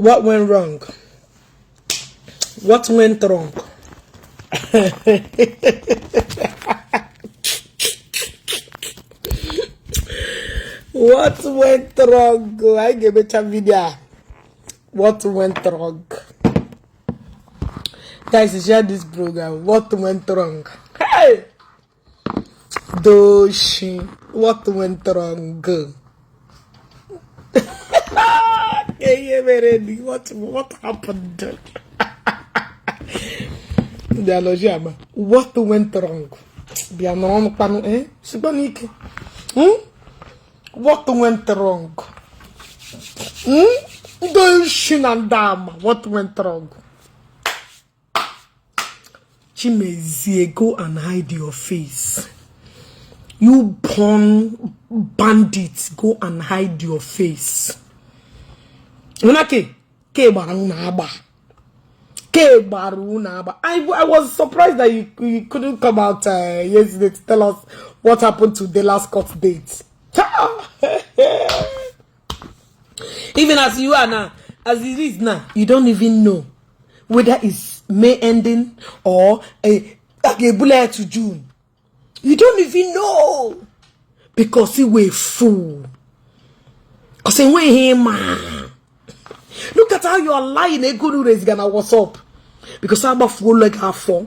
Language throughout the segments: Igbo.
What went wrong? What went wrong? What went wrong? Anyị ga-emecha video a. What went wrong? Guys, share this program. What went wrong? Hey! Doshi. What went wrong? Ihe mere ni what happened? Ndị alọji ama. What went wrong? Bịa nọrọ ọnụ kpanụ, eh? Sikwa n'ike. What went wrong? Ndị oshi na ndị ama. What went wrong? Chimezie, go and hide your face. You born bandits, go and hide your face. Una ke ke gbara unu agba. Ke gbara unu agba. I was surprised that you couldn't come out yesterday to tell us what happened to the last court date. Even as you are now, as it is now, you don't even know whether it's May ending or a ga-ebula to June. You don't even know because you were a fool. Because enweghị ma. Look at how you are lying. Ego unu raise na WhatsApp because agbafuola gị afọ.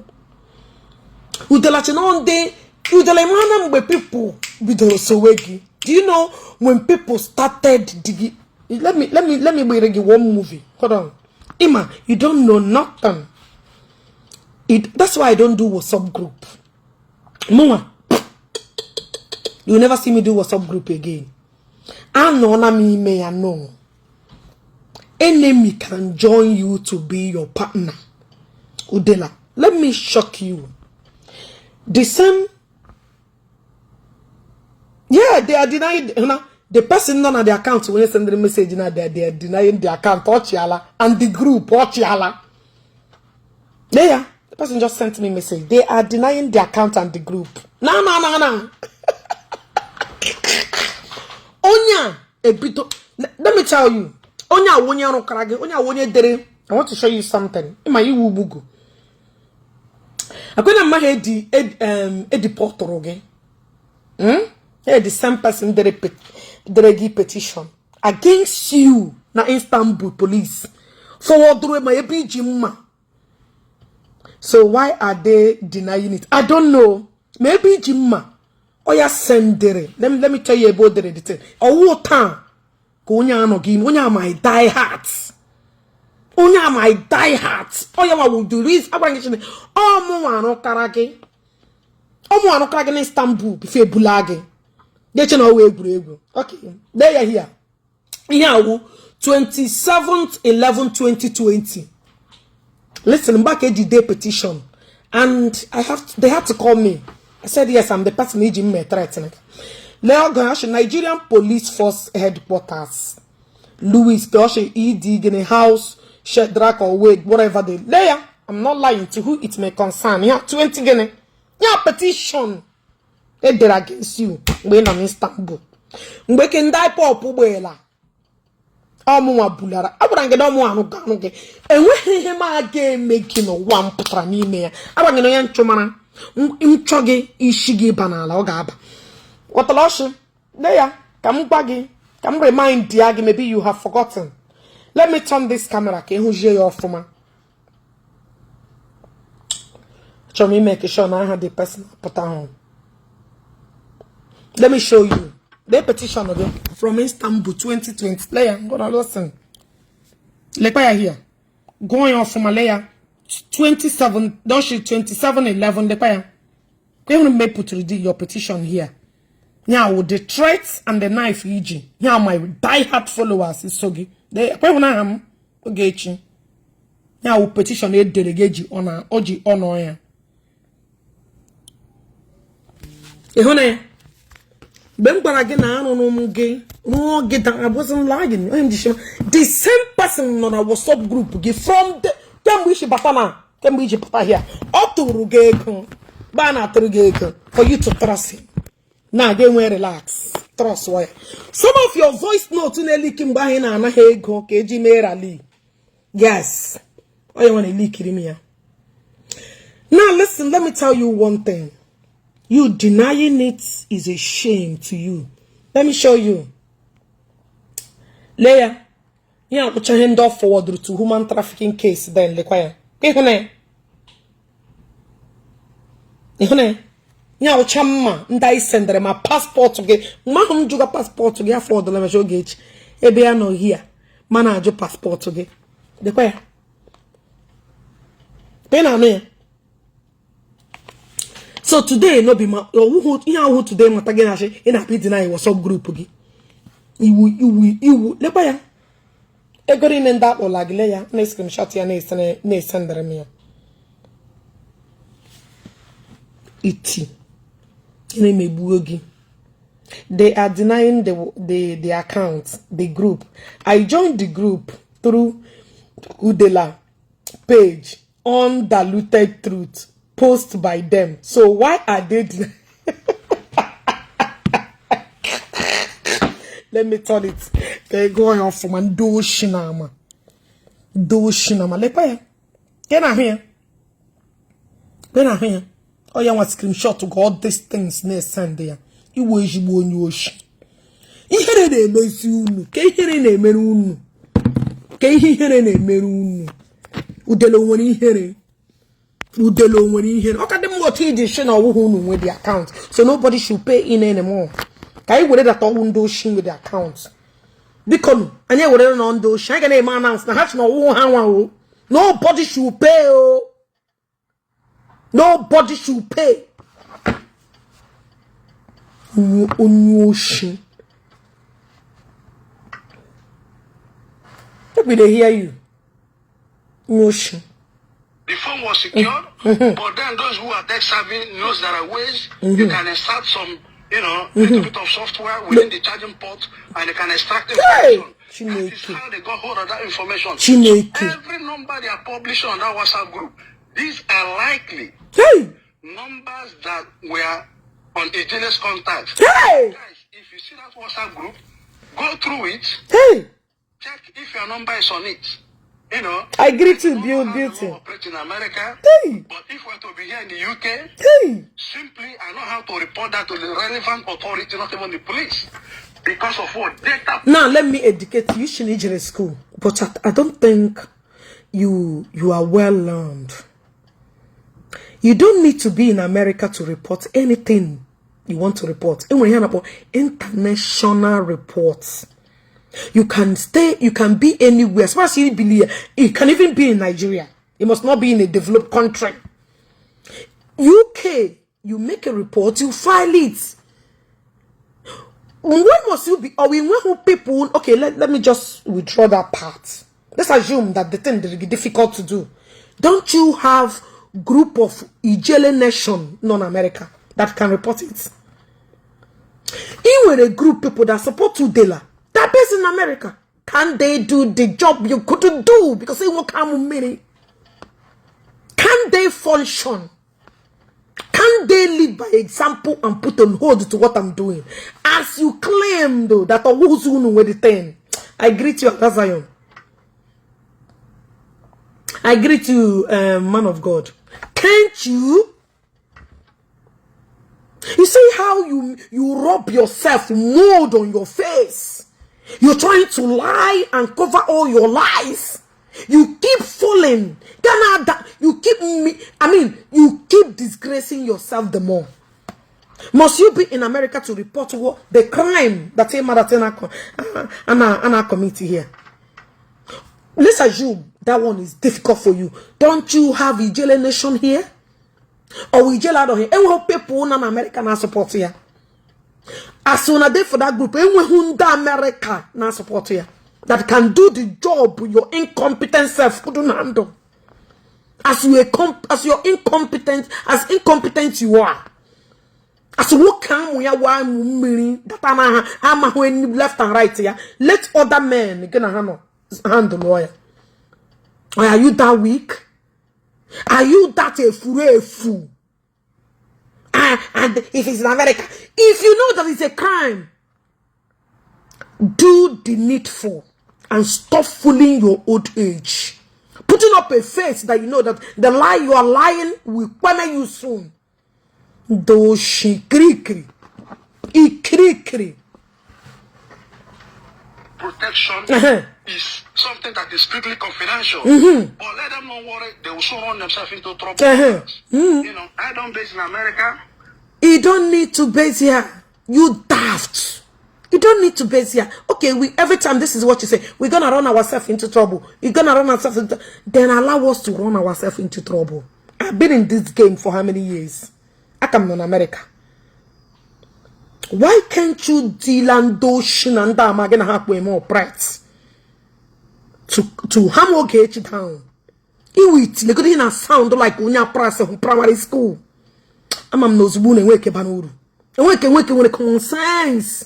Udela chi na ndị Udela mana mgbe people bidoro sowe gị. Do you know when people started digging? Let me gbere gị one movie. Hold on. Ima, you don't know nothing. That's why I don't do WhatsApp group. Mụnwa, you will never see me do WhatsApp group again. Anọọla m ime ya no. Enemy can join you to be your partner. Udela, let me shock you. The same, yeah, they are denying, the person nọ na the account when send the message na they are denying the account ọchịala and the group ọchịala. Yeah, the person just sent me message. They are denying the account and the group. No, no, no, no. Onye a ebido, let me tell you, onye a onye rụkara gị, onye a onye dere. I want to show you something. Ịma iwu ugbugo. Akwena mma ha edi edipọtụrụ gị. Hey, the same person dere gị petition against you na Istanbul police. Forward ma ebe iji mma. So why are they denying it? I don't know. Maybe iji mma. Oya sendere. Let me tell you about the thing. Ọwụ taa ka onye anọ gị onye a my die heart. Onye a my die heart. Oya wa will do this. Agwara gị Chineke. Ọ mụnwa arụkara gị. Ọ mụnwa arụkara gị na Istanbul before ebula gị. Deche na ọwa egwuregwu. Okay. There ya here. Ihe awụ 27th 11 2020. Listen, mgbe ka eji dee petition and they had to call me. I said yes, I'm the person iji mme threatening. Lee ọgụ ha Nigerian Police Force Headquarters. Louis Koshe ED Guinea House, Shedrack or Wade, whatever they lay. I'm not lying to who it may concern. Yeah, 20 Guinea. Yeah, petition. They did against you. Mgbe ị nọ n'Istanbul. Mgbe ke ndị IPOB ụgbọela. Ọmụnwa bulara. Agwara gị na ọmụ anụ anụ gị. Enweghị ihe m aga eme gị n'ụwa m pụtara n'ime ya. Agwara gị na onye nchụmara nchọ gị isi gị ba n'ala ọ ga-aba. Ghọtara ọchị? Lee ya ka m gwa gị ka m remind ya gị, maybe you have forgotten. Let me turn this camera ka ịhụzie ya ọfụma. Achọrọ m ime ka sure na aha the person pụta hụ. Let me show you the petition gị from Istanbul 2020. Lee ya, gonna listen. Lekwa ya here. Gụọ ya ọfụma, lee ya. 27 don't 27 11 lekwa ya. Ka ịhụrụ mgbe pụtụrụ di your petition here. Now with the threats and the knife iji. Here my die-hard followers so gị. Ekwe hụ na aha m Ogechi. Ya wụ petition edere gị eji ọ na o ji ọnọ ya. Ị hụ na ya? Mgbe m gwara gị na arụrụ m gị rụọ gị da, I wasn't lying. Onye m ji shima. The same person nọ na WhatsApp group gị from the kemgbe iji bata na kemgbe iji pụta here. Ọ tụrụ gị ego. Mgbe a na-atụrụ gị ego for you to trust him. Na ga enwe relax. Trust ya. Some of your voice note na-eliki mgbe ahụ ị na-anaghị ego ka eji mee rally. Yes, onye nwe na-elikiri m ya. Now listen, let me tell you one thing. You denying it is a shame to you. Let me show you. Lee ya. Ihe akpụcha ihe ndị ọ forwardụrụ to human trafficking case, then lekwa ya. Ịhụ na ya? Ịhụ na ya? Ihe awụcha mma ndị anyị sendere ma passport gị. Mgbe ahụ m jụga passport gị, afọ ọdụla mecha oge echi ebe ya nọ hia ma na-ajụ passport gị. Lekwa ya. Ị na-anụ ya? So today no be ma ọwụhụ ihe ahụhụ today mata gị na-achị ị na-apị deny WhatsApp group gị. Iwu iwu iwu, lekwa ya. Ego niile ndị akpọla gị, lee ya na screenshot ya na-esendere m ya. Iti na-emegbuo gị. They are denying the account, the group. I joined the group through Udela page, Undiluted Truth, post by them. So why are they denying? Let me turn it. Ka ego ya ọfụma ndị oshi na-ama. Ndị oshi na-ama. Lekwa ya. Ka ị na-ahụ ya? Ka ị na-ahụ ya? Ọ ya nwa screenshot ga all these things na-esend ya. Iwu ezigbo onye oshi. Ihere na-emezi unu. Ka ihere na-emere unu. Ka ihe ihere na-emere unu. Udele nwere ihere. Udele nwere ihere. Ọ ka dị mma otu iji shi na ọwụghị unu nwe the account. So nobody should pay in anymore. Ka anyị were data ọwụ ndị oshi nwe the account. Biko nụ, anyị ewere na ndị oshi. Anyị ga na-eme announce na ha si na ọwụghị ha nwa o. Nobody should pay o. Nobody should pay. Onye oshi. People dey hear you. Onye oshi. The phone was secured, but then those who are tech savvy knows there are ways you can insert some, little bit of software within the charging port, and they can extract Hey! information. That is Chineke. how they got hold of that information. Chineke. So every number they are publishing on that WhatsApp group, these are likely Hey! numbers that were on Ijele's contact. Hey! Guys, if you see that WhatsApp group, go through it, Hey! check if your number is on it. You know, I greet you, I don't Bill know how the Beauty. law operates in America, Hey! but if we're to be here in the UK, Hey! simply I know how to report that to the relevant authority, not even the police, because of what data. Now let me educate you. You should need school, but I don't think you are well learned. You don't need to be in America to report anything you want to report. And when you hear about international reports, you can stay, you can be anywhere. As far as you believe, you can even be in Nigeria. You must not be in a developed country. UK, you make a report, you file it. When must you be, or we who people, okay, let me just withdraw that part. Let's assume that the thing is difficult to do. Don't you have group of Ijele nation, non-America, that can report it? Even a group people that support Udela, that based in America, can they do the job you couldn't do? Because they won't come many. Can they function? Can they lead by example and put on hold to what I'm doing? As you claim, though, that with the thing. I greet you, Zion. I greet you, man of God. Can't you? You see how you rub yourself mold on your face? You're trying to lie and cover all your lies. You keep falling. You keep you keep disgracing yourself the more. Must you be in America to report what the crime that Anna commit here? Let's assume that one is difficult for you. Don't you have Ijele Nation here? Or Ijele out of here? And what people in America now support here? As soon as they for that group, and who America now support here that can do the job your incompetent self couldn't handle. As you as your incompetent, as incompetent you are. As what can we are that I'm left and right here. Let other men gonna handle lawyer. Are you that weak? Are you that a fool? And if it's in America, if you know that it's a crime, do the needful and stop fooling your old age. Putting up a face that you know that the lie you are lying will kwame you soon. Doshi kirikiri ikirikiri. Protection is something that is strictly confidential. But let them not worry, they will soon run themselves into trouble. I don't base in America. You don't need to base here. You daft. You don't need to base here. Okay, we every time this is what you say. We're gonna run ourselves into trouble. You're gonna run ourselves into. Then allow us to run ourselves into trouble. I've been in this game for how many years? I come in America. Why can't you deal and do and gonna have more press to hammer Ogechi down? Iwit, legodi na sound like onye press primary school. Ama m na ozugbo na enweke bara uru, enweke nweke nwere common sense.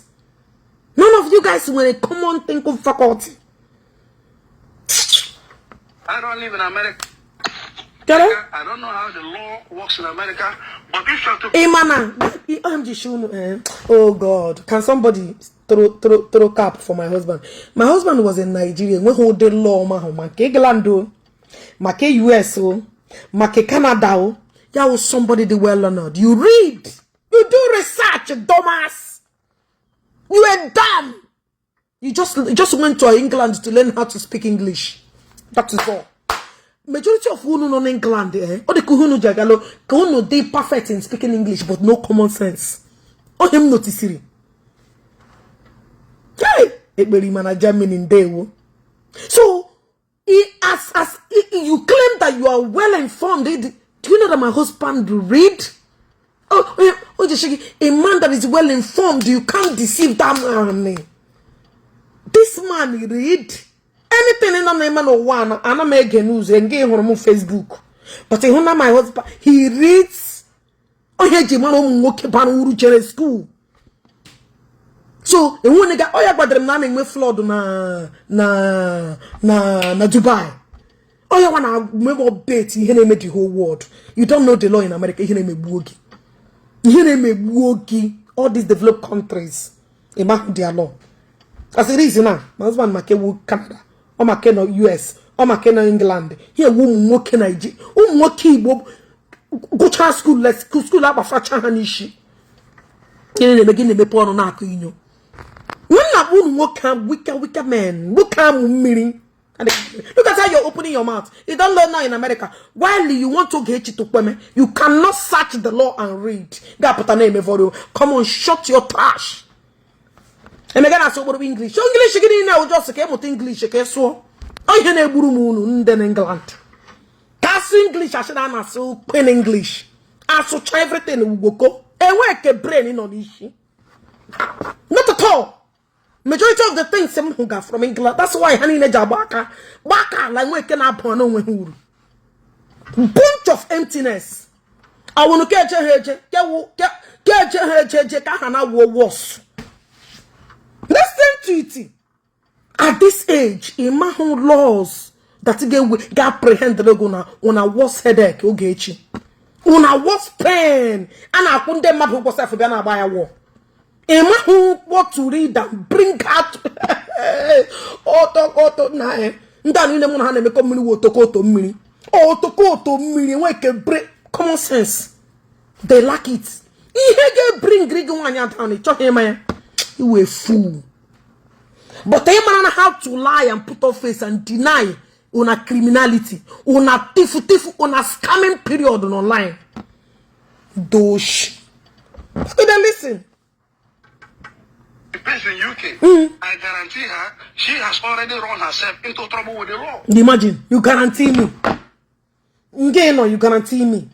None of you guys nwere common thinking faculty. I don't live in America. Kere? I don't know how the law works in America, but if you have to Ị ma na OMG shunu, eh? Oh God, can somebody throw cap for my husband? My husband was in Nigeria. Nweghị ụdị law ma hụ, ma nke England o, ma nke US o, ma nke Canada o. Ya was somebody dị well learned. You read, you do research, dumbass. You are dumb. You just went to England to learn how to speak English. That is all. Majority of unu nọ n'England, eh? Ọ dị ka unu ji agalo ka unu dị perfect in speaking English but no common sense. Ohe m notisiri. Hey! Ekpere na Germany, ndewo. So, as you claim that you are well informed, do you know that my husband read? Oh, just a man that is well informed, you can't deceive that man. This man read anything in the man one. Ana m ege news nge hụrụ m Facebook. But ịhụ na my husband, he reads. Onye ji mara ụmụ nwoke bara uru jere school. So enwere ga ọ ya gbadara m na a na-enwe flood na Dubai. Onye nwa na-eme update ihe na-eme the whole world. You don't know the law in America. Ihe na-emegbu oge. Ihe na-emegbu oge. All these developed countries, ịma their law. As it is now, my husband maka ewu Canada, ọ maka nọ US, ọ maka nọ England. Ihe ewu ụmụ nwoke Naịjirịa, ụmụ nwoke Igbo gụchaa school, school agbafacha ha n'isi. Gịnị na-eme gị na-emepe ọnụ na-akụ inyo? Nwe m na-akpọ unu nwoke wika wika men, nwoke amụ mmiri. Look at how you're opening your mouth. You don't learn now in America. While you want to get to Kweme, you cannot search the law and read. Ga-apụta na-eme volume. Come on, shut your trash. Emeka na-asụ okporo English. English gị niile ụjọ sị ka ịmụta English ka ị sụọ. Ọ ihe na-egburu m unu ndị na England. Ka asụ English, asị na a na-asụ Queen English. Asụcha everything ugboko. Enwe ke brain nọ n'isi. Not at all. Majority of the things m hụga from England, that's why ha niile ji agba aka gba aka ala nwe eke na-abụ n'onwe ha uru. Bunch of emptiness. Awụnụ ka eje ha eje ka eje ha eje eje ka ha na wuo worse. Listen to it. At this age, ịmahụ laws that ga-apprehend ego na una worst headache oge echi. Una worst pain. A na-akwụ ndị mmadụ ụgwọ sef bịa na-agba ya wọ. Ịmahụ what to read and bring out otokoto na ndị a niile mụ na ha na-emekọ mmiri wụ otokoto mmiri, otokoto mmiri. Enwe ke common sense, they lack it. Ihe ga-ebring gị nwaanyị down, ị chọghị ịma ya. Iwe fool, but ị mara na how to lie and put up face and deny una criminality, una tifu tifu, una scamming period online dosh. Okay, then listen. Based in UK, I guarantee her she has already run herself into trouble with the law. Imagine, you guarantee me. Nge no, you guarantee me.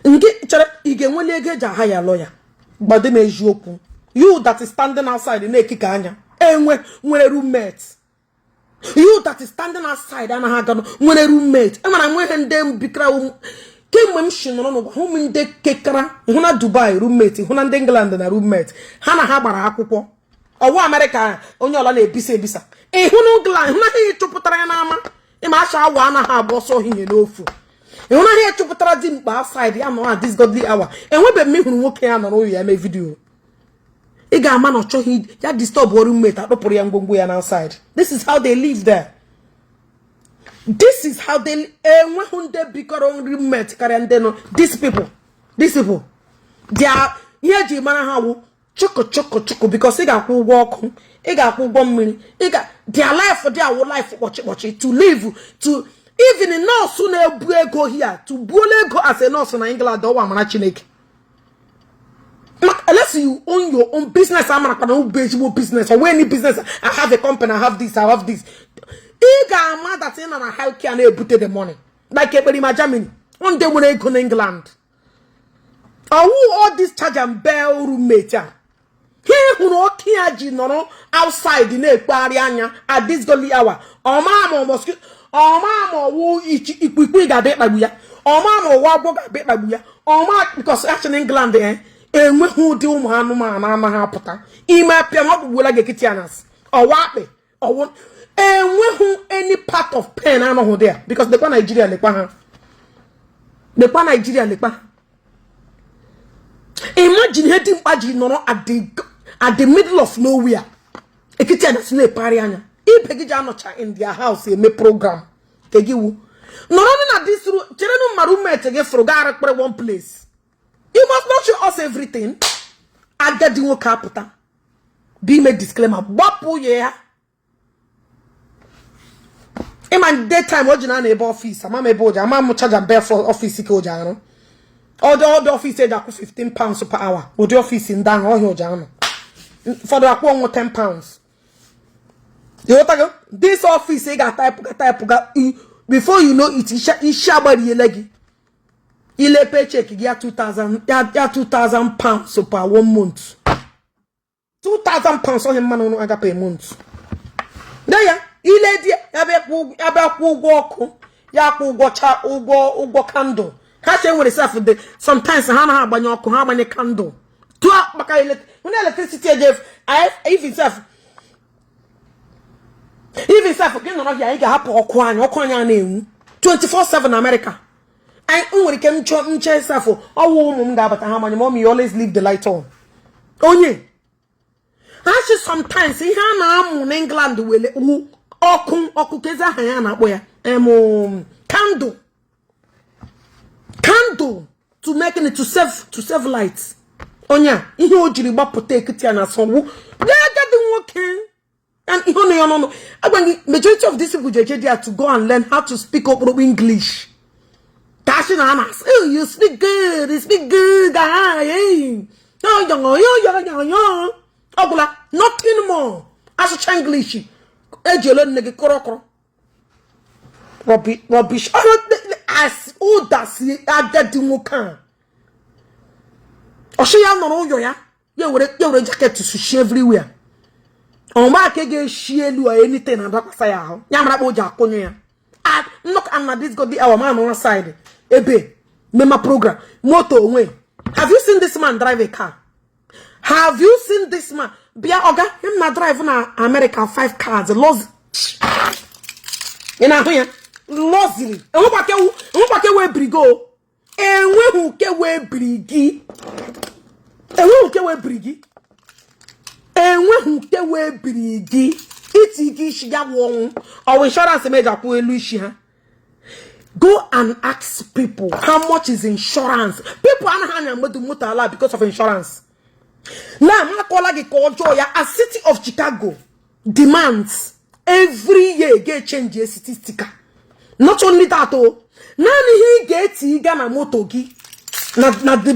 Nge chere ị ga-enweli ego eji aha ya lawyer. Gbado m eziokwu. You that is standing outside na-ekike anya. Enwe nwere roommate. You that is standing outside anaghị aga nwere roommate. Enwere nweghị ndị bikara kemgbe m shi nọrọ n'ụwa hụ m ndị kekara hụ na Dubai roommate, hụ na ndị England na roommate ha na ha gbara akwụkwọ ọwụ Amerịka onye ọla na-ebisa ebisa ịhụ na England, hụ na ha chụpụtara ya n'ama ịma asha awa anaghị agba ọsọ ohihie n'ofu, ịhụ na ha chụpụtara di mkpa outside ya nọrọ at this godly hour. Enwebeghị m ịhụrụ nwoke ya nọrọ ụlọ ya mee video. Ị ga-ama na ọ chọghị ya disturb roommate, akpụpụrụ ya ngwongwo ya na outside. This is how they live there. This is how they enweghị ndị bikọrọ roommate karịa ndị nọ. These people, these people, they are ihe eji mara ha wụ chụkụ chụkụ chụkụ, because ị ga-akwụ ụgwọ ọkụ, ị ga-akwụ ụgwọ mmiri, ị ga their life, their wụ life kpọchi kpọchi to live to even nọọsụ na-ebu ego here to buola ego as a nurse na England. Ọwa amara Chineke, unless you own your own business, amarakwa na bụ ezigbo business or any business. I have a company, I have this, I have this. Ị ga-ama that ị nọ na healthcare na-ebute the money like Ekperima Germany, ndị nwere ego na England. Ọwụ all this charge and bail roommate a ha hụrụ oke ya ji nọrọ outside na-ekpegharị anya at this godly hour. Ọma ma mosquito, ọma ma ọwụ ikpikpi ga-abịa ịkpagbu ya, ọma ma ọwụ agwọ ga-abịa ịkpagbu ya, ọma, because actually England enweghị ụdị ụmụ anụmanụ anaghị apụta ime apịa ma ọ kpụgbuola gị ekiti anas ọwa akpị ọwụ enweghị any part of pain anọghị there, because lekwa Nigeria, lekwa ha, lekwa Nigeria, lekwa. Imagine ihe dimkpa ji nọrọ at the middle of nowhere ekiti anas na-epegharị anya. Ibe gị ji anọcha in their house eme program nke gị wu nọrọ na this room. Cherenụ, ma roommate gị fụrụ gaa kpere one place. You must not show us everything. Agadi nwoke apụta bụ ime disclaimer, gbapụ ya. Ịma daytime o ji na ebe office, ama m ebe o ji, ama m charge and bear for office ka o ji arụ ọdụ ọdụ office eji akwụ £15 per hour. Ụdị office ndị ahụ ọhịa o ji anọ, ụfọdụ akwụ ọnwụ £10. Ịghọtago? This office ị ga-ataịpụ ga taịpụ ga, before you know it, isi agbariela gị. Ile paycheck gị ya 2000, ya £2000 per one month, £2000 onye mmanụ ọnụ aga per month. De ya ile di ya bịa kwụ ụgwọ ọkụ, ya kwụ ụgwọ cha, ụgwọ candle. Ha che nwere sef dị sometimes ha anaghị agbanye ọkụ, ha agbanye candle tụọ maka onye electricity eje. Even sef gị nọrọ ya, anyị ga-ahapụ ọkụ anyị, ọkụ anyị a na-enwu 24/7 na America. Anyị nwere ike nchọ nche sef ọwụ ụmụ m ga-abata, ha manye, "Mommy, you always leave the light on." Onye ha chi sometimes ihe a na-amụ na England wele wu ọkụ ọkụ kezi aha ya na-akpọ ya candle, candle to make it to save light. Onye a ihe o jiri gbapụta ekiti ya na asọgbu agadi nwoke and ihe ọ na ya n'ọnụ agwa. Majority of these people jeje there to go and learn how to speak okporokpo English ka a sị na a na-asị, "Oh, you speak good, you speak good." Ah, hey. Yo, yo, yo, yo, yo, yo. Ọ gwụla, nothing more. Asụcha English eji ole nne gị kọrọkọrọ rubbish. As ụda si agadi nwoke a ọchị ya nọrọ ụyọ ya, ya were jacket sushi everywhere. Ọma ka ga-eshi elu a, anything na-adakwasa ya ahụ, ya mara kpa o ji akwụnye ya. Nnọkọ na this godly hour man on side ebe mema program moto onwe. Have you seen this man drive a car? Have you seen this man? Bịa ọga him na drive na America five cars los ị na-ahụ ya luxury. Enwekwa ke wee biri go, enweghị ke wee biri gị, enweghị ke wee biri gị, enweghị nke wee biri gị iti gị isi ya wụ ọnwụ. Ọwụ insurance meji akwụ elu isi ha. Go and ask people how much is insurance. People anaghị anya mmadụ moto ala because of insurance. Na m akọla gị ka ọjọọ ya. A city of Chicago demands every year ga-echange a city sticker. Not only that o, naanị ihe ị ga-eti ga na moto gị na the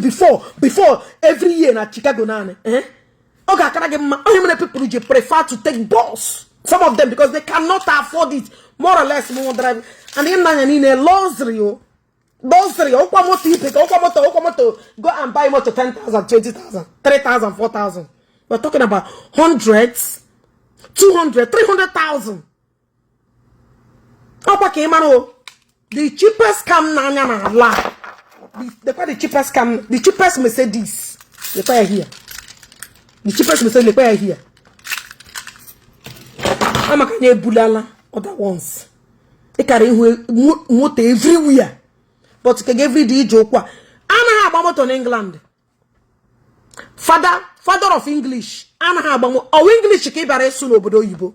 before every year na Chicago naanị, eh? Ọ ga-akara gị mma. Onye mere people ji prefer to take bus, some of them, because they cannot afford it, more or less more drive and ihe nna anya niile luxury o, luxury. Ụkwa moto ibe ka ụkwa moto, ụkwa moto, go and buy moto 10,000, 20,000, 3,000, 4,000. We're talking about hundreds, 200, 300,000. Ọkwa ka ị mara o, the cheapest car n'anya na ala the cheapest car, the cheapest Mercedes, lekwa ya here. The cheapest Mercedes, lekwa ya here. Amaka na ebulala other ones. Ị kara ihu moto everywhere, but ka everyday ije ụkwụ a anaghị agba moto n'England. Father, father of English anaghị agba ọwụ English ka ị bịara ịsụ n'obodo oyibo.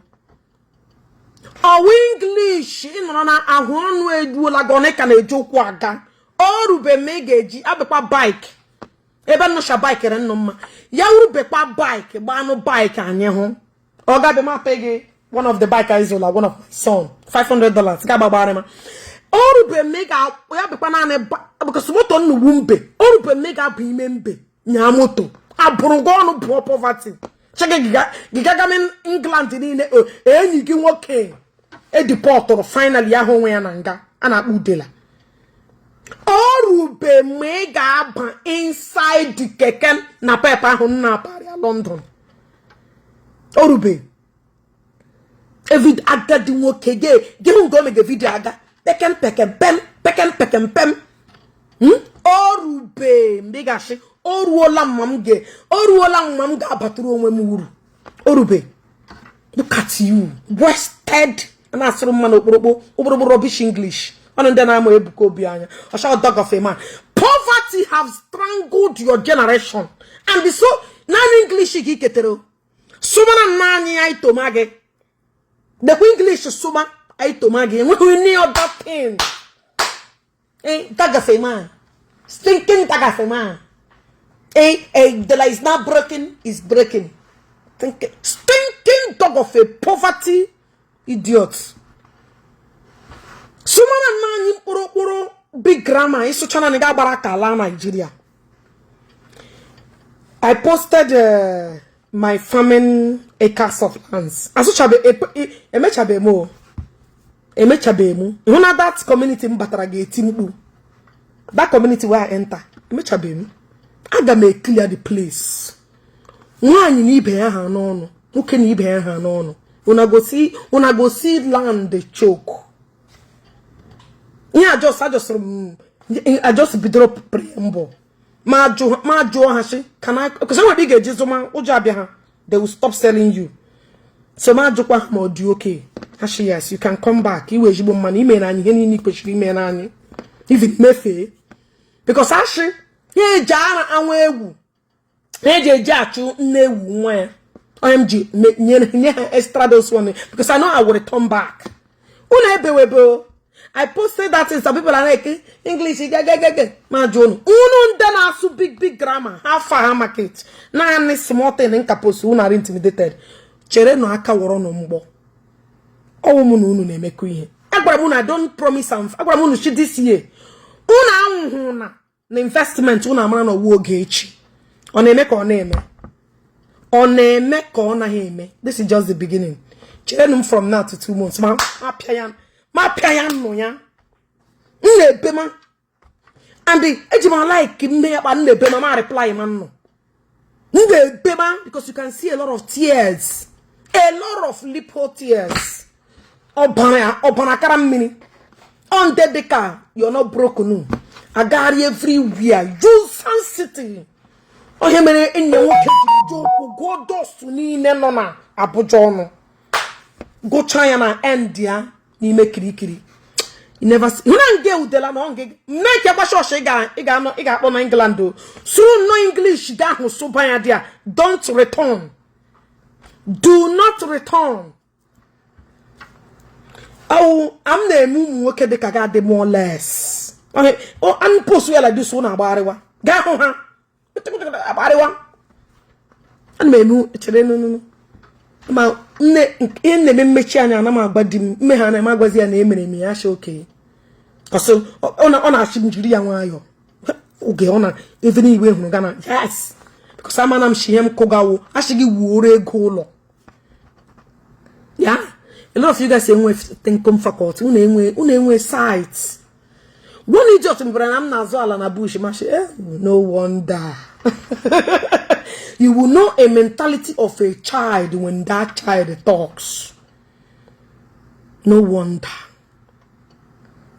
Ọwa English ị nọrọ na ahụ ọnụ eduola gị ọ ka na-eji ụkwụ aga. O rube ma ị ga-eji abịakwa bike ebe nnụcha bike re nnụ mma ya rubekwa bike gbanụ bike anyị hụ ọ ga-abịa mapụ gị one of the bike I zụla one of my son $500 ga-agbagbara ma o rube ma ị ga ya bịakwa naanị because moto nnukwu mbe o rube ma ị ga-abụ ime mbe nyaa moto abụrụ gị ọnụ bụọ poverty chege gigagami England niile enyi gị nwoke edeportụrụ finally ya hụ onwe ya na nga a na-akpọ Udela. O rube mgbe ị ga-aba inside keke na pep ahụ nna aparịa London. O rube agadi nwoke gị hụ nke o mege video aga pekem pekem pem pekem pekem pem. O rube mgbe ị ga-asị o ruola mma m ga o ruola mma m ga-abatụrụ onwe m uru. O rube. Look at you, wasted. A na-asụrụ mma na okporokpo okporokpo rubbish English ọnụ ndị na-amụ Ebuka Obi anya ọsha dog of a man. Poverty have strangled your generation and so naanị English ka ị ketere sụmara nna anyị ya itoma gị dekwa English sụma itoma gị enweghị any other thing. Eh, dog of a man, stinking dog of a man. Eh, eh, the is not broken is breaking. Thinking, stinking dog of a poverty idiot. Sụmara nna anyị mkpụrụ mkpụrụ big grammar ịsụcha naanị ga agbara ka ala Nigeria. I posted my farming acres of lands. Asụchabe emechabe m o emechabe m ịhụ na that community m batara ga-eti mkpu that community where I enter emechabe m aga m clear the place. Nwaanyị na ibe ya ha n'ọnụ, nwoke na ibe ya ha n'ọnụ. Una go see land dey choke. Ihe ajọsịrị m ajọs bidoro preamble ma jụọ ha sị can I because enwere ị ga-eji zụma ụjọ abịa ha, they will stop selling you. So ma jụkwa ha ma ọ dị okay. Ha sị yes, you can come back. Iwe ezigbo mmanụ ime na anyị ihe niile ị kwesịrị ime na anyị even mefee because ashị ha eji ara anwụ egwu ha eji eji achụ nne ewu nwa ya onye m ji nye ha extra those one because I know I will return back. Unu ebewebe. I posted that in some people are like English gegegege ma jụ unu unu ndị na-asụ big big grammar ha fa ha market naanị small thing nka post unu are intimidated. Chere nụ aka wọrọ nụ mgbọ ọwụ mụ na unu na-emekọ ihe. Agwara m unu I don't promise am. Agwara m unu chi this year unu anwụhụ na na investment unu amara na ọwụ oge echi ọ na-eme ka ọ na-eme ọ na-eme ka ọ naghị eme. This is just the beginning. Cherenụ m from now to 2 months ma apịa ya ma apịa ya nnụ ya m na-ebe ma and eji m like mme ya kpa m na-ebe ma ma reply ma nnụ m na-ebe ma because you can see a lot of tears, a lot of lipo tears. Ọbara ọbara kara mmiri ọ ndị dịka you're not broken agagharị everywhere Johnson City onye mere enyi ya nwoke jiri ji ụkwụ gụọ dust niile nọ na Abuja ọnụ gụchaa ya na end ya n'ime kirikiri. You never see hụ na nge udela na ọ nne nke gba chọọchị ị ga-anọ ị ga-akpọ na England o sụrụ nnọọ English ga ahụ sụba ya dị a. Don't return, do not return. Awụ am na-eme ụmụ nwoke dịka ga adị more less an post ya like this ụ na-agbagharịwa gaa hụ ha agbagharịwa. Ana m eme chere nụnụ ma nne ihe na-eme mmechi anya ana m agba di m mme ha na-eme agwazi ya na emere m ya asị oke ọsọ ọ na-achị m jiri ya nwayọọ oge ọ na ebe niile hụrụ gana yes because amana m shi ihe m kụgawo asị gị wuoro ego ụlọ ya. A lot of you guys enwe thinking faculty unu enwe site. One idiot mbara na m na-azụ ala na bush ma sị eh, no wonder. You will know a mentality of a child when that child talks. No wonder,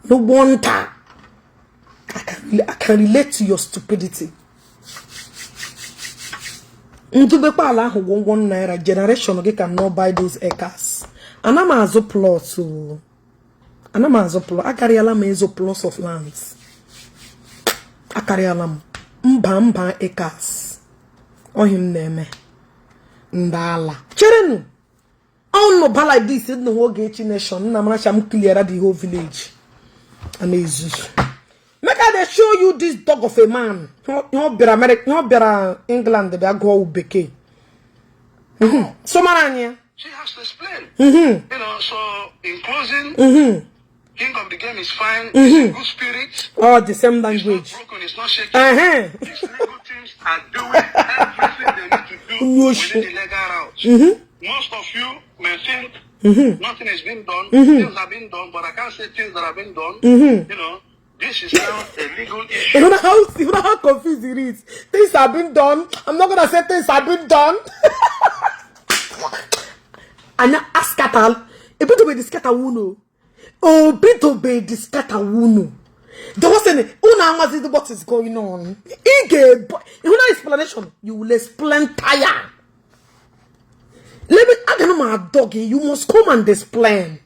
no wonder. I can relate to your stupidity. Ndubekwa ala ahụ gwọ ₦1 generation gị can not buy those acres. Ana m azụ plot o ana m azụ plot. Akarịala m ịzụ plots of lands, akarịala m mba mba acres ohi m na-eme ndị ala cherenụ. Ọnụ ba like this na Ogechi nation nna maracha m clear the whole village a na-ezuzu. Make I dey show you this dog of a man. Ihe ọ bịara America, ihe ọ bịara England bịa gụọ bekee. So mara anyị ya. She has to explain. So in closing, King of the Game is fine. He's in good spirits. All the same It's not language. broken. It's not shaking. His legal teams are doing everything they need to do No within shit. the legal route. Most of you may think nothing is being done. Things have been done, but I can't say things that have been done. This is now a legal issue. You know how confused it is. Things have been done. I'm not gonna say things have been done. Anya askatal. Ebidobe the scatter wuno. Obidobe the scatter wuno. There was an una amazi what is going on. Ige, you know, explanation. You will explain tire. Let me I don't know my doggy. You must come and explain.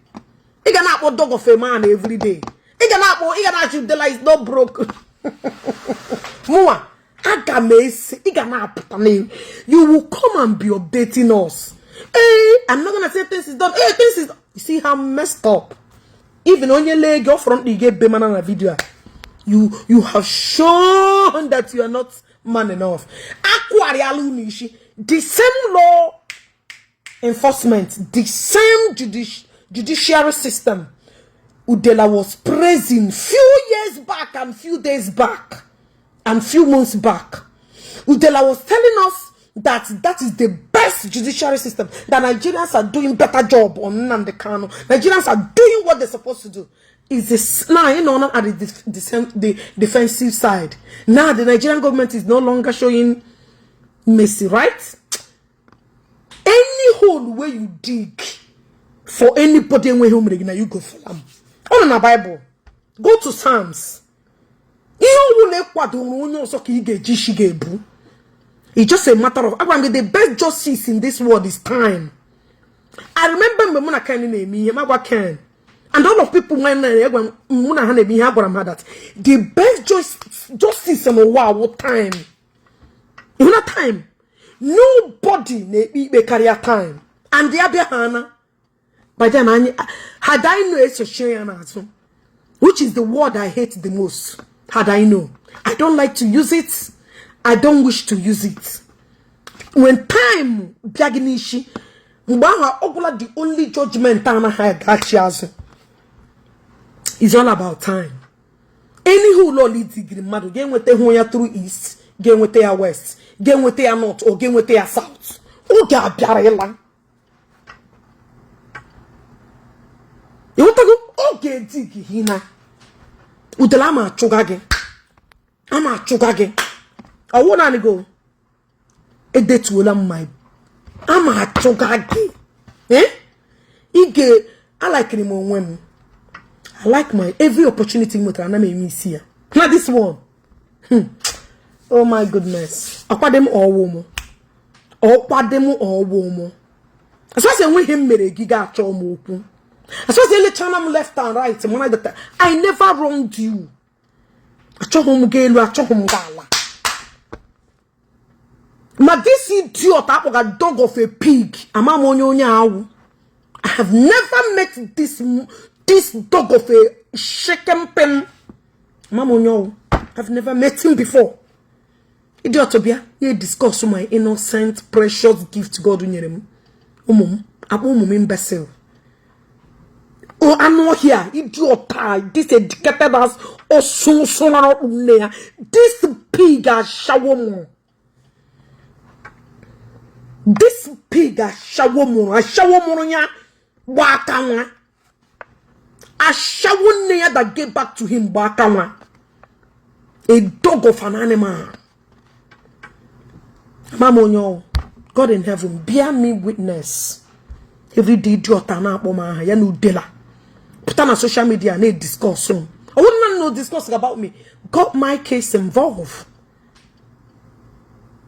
Ị ga na-akpọ dog of a man every day. Ị ga na-akpọ, ị ga na-achị Udela is not broke. Mụnwa, aga m esi, ị ga na-apụta na you will come and be updating us. Hey, I'm not gonna say things is done. Hey, things is you see how messed up. Even onye lee gị ọfọrọ mkpa ị ga-ebe mana na video a. You have shown that you are not man enough. Akwariala unu isi. The same law enforcement, the same judiciary system Udela was praising few years back and few days back and few months back. Udela was telling us that that is the best judiciary system, that Nigerians are doing better job on Nnamdi Kanu. Nigerians are doing what they're supposed to do. Is this now, not at the defensive side. Now the Nigerian government is no longer showing mercy, right? Any hole where you dig for anybody enweghị o mere gị na you go for am. Ọ nọ na Bible. Go to Psalms. Ihe ọbụla ịkwadoro onye ọzọ ka ị ga-eji isi ga-ebu. It's just a matter of, agwara m gị, the best justice in this world is time. I remember mgbe mụ na Ken na-eme ihe, m agwa Ken and all of people when na mụ na ha na-eme ihe, agwara m ha that the best justice n'ụwa awụ time. You know time. Nobody na-ekpe ikpe karịa time. And ya bịa ha na by then anyị had I know esochie ya n'azụ, which is the word I hate the most. Had I know, I don't like to use it. I don't wish to use it. When time bịa gị n'isi, mgbe ahụ ọgwụla. The only judgment anaghị agachi azụ is all about time. Any ụlọ digiri mmadụ ga-enweta hụ ya through east, ga-enweta ya west, ga-enweta ya north, o ga-enweta ya south, oge abịara ịla. Ịghọtago? Oge dị gị hina Udele ama achụga gị, ama achụga gị. Ọwụ naanị go edetuola m my ama achụga gị. Eh, ige alikiri m onwe m. I like my every opportunity m nwetara, ana m eme isi ya na this one. Oh my goodness, ọkwade m ọwụ m, ọkwade m ọwụ m. Asọsị enweghị m mere gị ga-achọ m okwu. Asọsị elechana m left and right mana that I never wronged you. Achọghị m gị elu, achọghị m gị ala. Ma this idiot akpọga dog of a pig, ama m onye onye awụ. I have never met this dog of a shaken pin. Ama m onye ọwụ. I've never met him before. Idiot bịa ya discuss my innocent precious gift God nyere m, ụmụ m, akpọ ụmụ m imbecile. O anụ ọhịa idiot a, this educated as ọsụsụ nne ya, this pig ashawo mụrụ, this pig ashawo mụrụ, ashawo mụrụ ya gba aka nwa, ashawo nne ya that gave back to him gba aka nwa, a dog of an animal. Mama onye ọwụ, God in heaven bear me witness. Every day idiot a na-akpọ m aha ya na Udela pụta na social media na-ediscuss m. I wouldn't know discuss about me, got my case involved.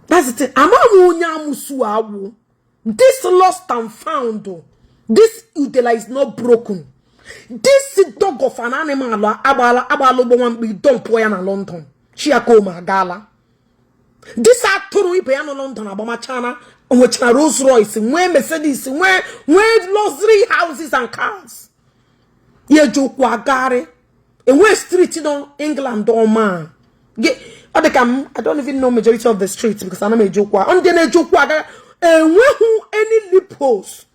That's the thing. Ama m onye amusu awụ. This lost and found, this Udela is not broken, this dog of an animal agbala agbala ụgbọ nwamkpi dumpụ ya na London. Chiakoma agaala. This atụrụ ibe ya nọ London agbamachana, nwechara Rolls Royce, nwee Mercedes, nwee luxury houses and cars. Ya eji ụkwụ agagharị enwee street nọ England ọma. Ọ dị ka m, I don't even know majority of the streets because ana m eji ụkwụ. Ndị na-eji ụkwụ aga enweghị any loopholes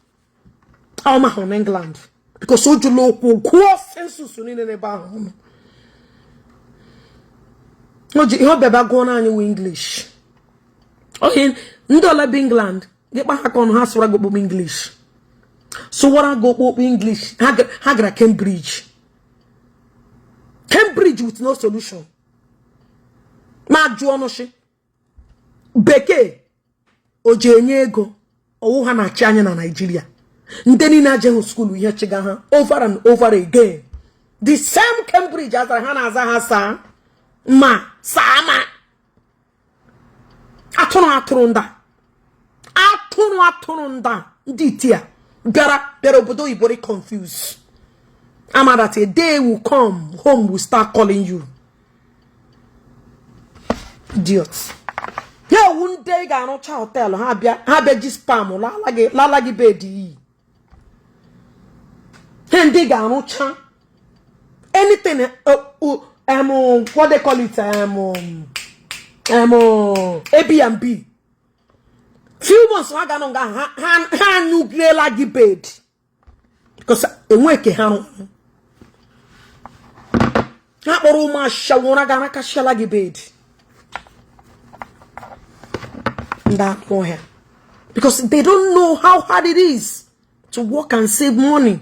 ọma hụrụ n'England because o jula ụkwụ gụọ census niile n'ebe ahụ ọnụ. O ji ihe ọ bịaba gụọ n'anyị wụ English. Ohe ndị ọla bi England gị kpa ha ka ọnụ, ha sụra gị okpokpo English, sụwara gị okpokpo English. Ha gara Cambridge, Cambridge with no solution. Ma jụọ ọnụ shi bekee o ji enye ego ọwụ ha na-achị anyị na Naịjirịa. Ndị niile ajeghị school, ihe chiga ha over and over again, the same Cambridge azara ha na-aza ha saa ma saa ma atụrụ atụrụ nda atụrụ atụrụ nda. Ndị iti a bịara obodo oyibo dị confuse ama that a day will come, home will start calling you. Idiot. Ya owu ndị ị ga-arụcha hotel, ha bịa ji spam lala gị bed iyi. Ha ndị ga-arụcha anything, what they call it, Airbnb, few months ha ga-anọ nga ha anyụgiela gị bed because enwe ke ha rụ ha kpọrọ ụmụ ashawụra ga anakashiala gị bed. Ndị anụ ọhịa, because they don't know how hard it is to work and save money.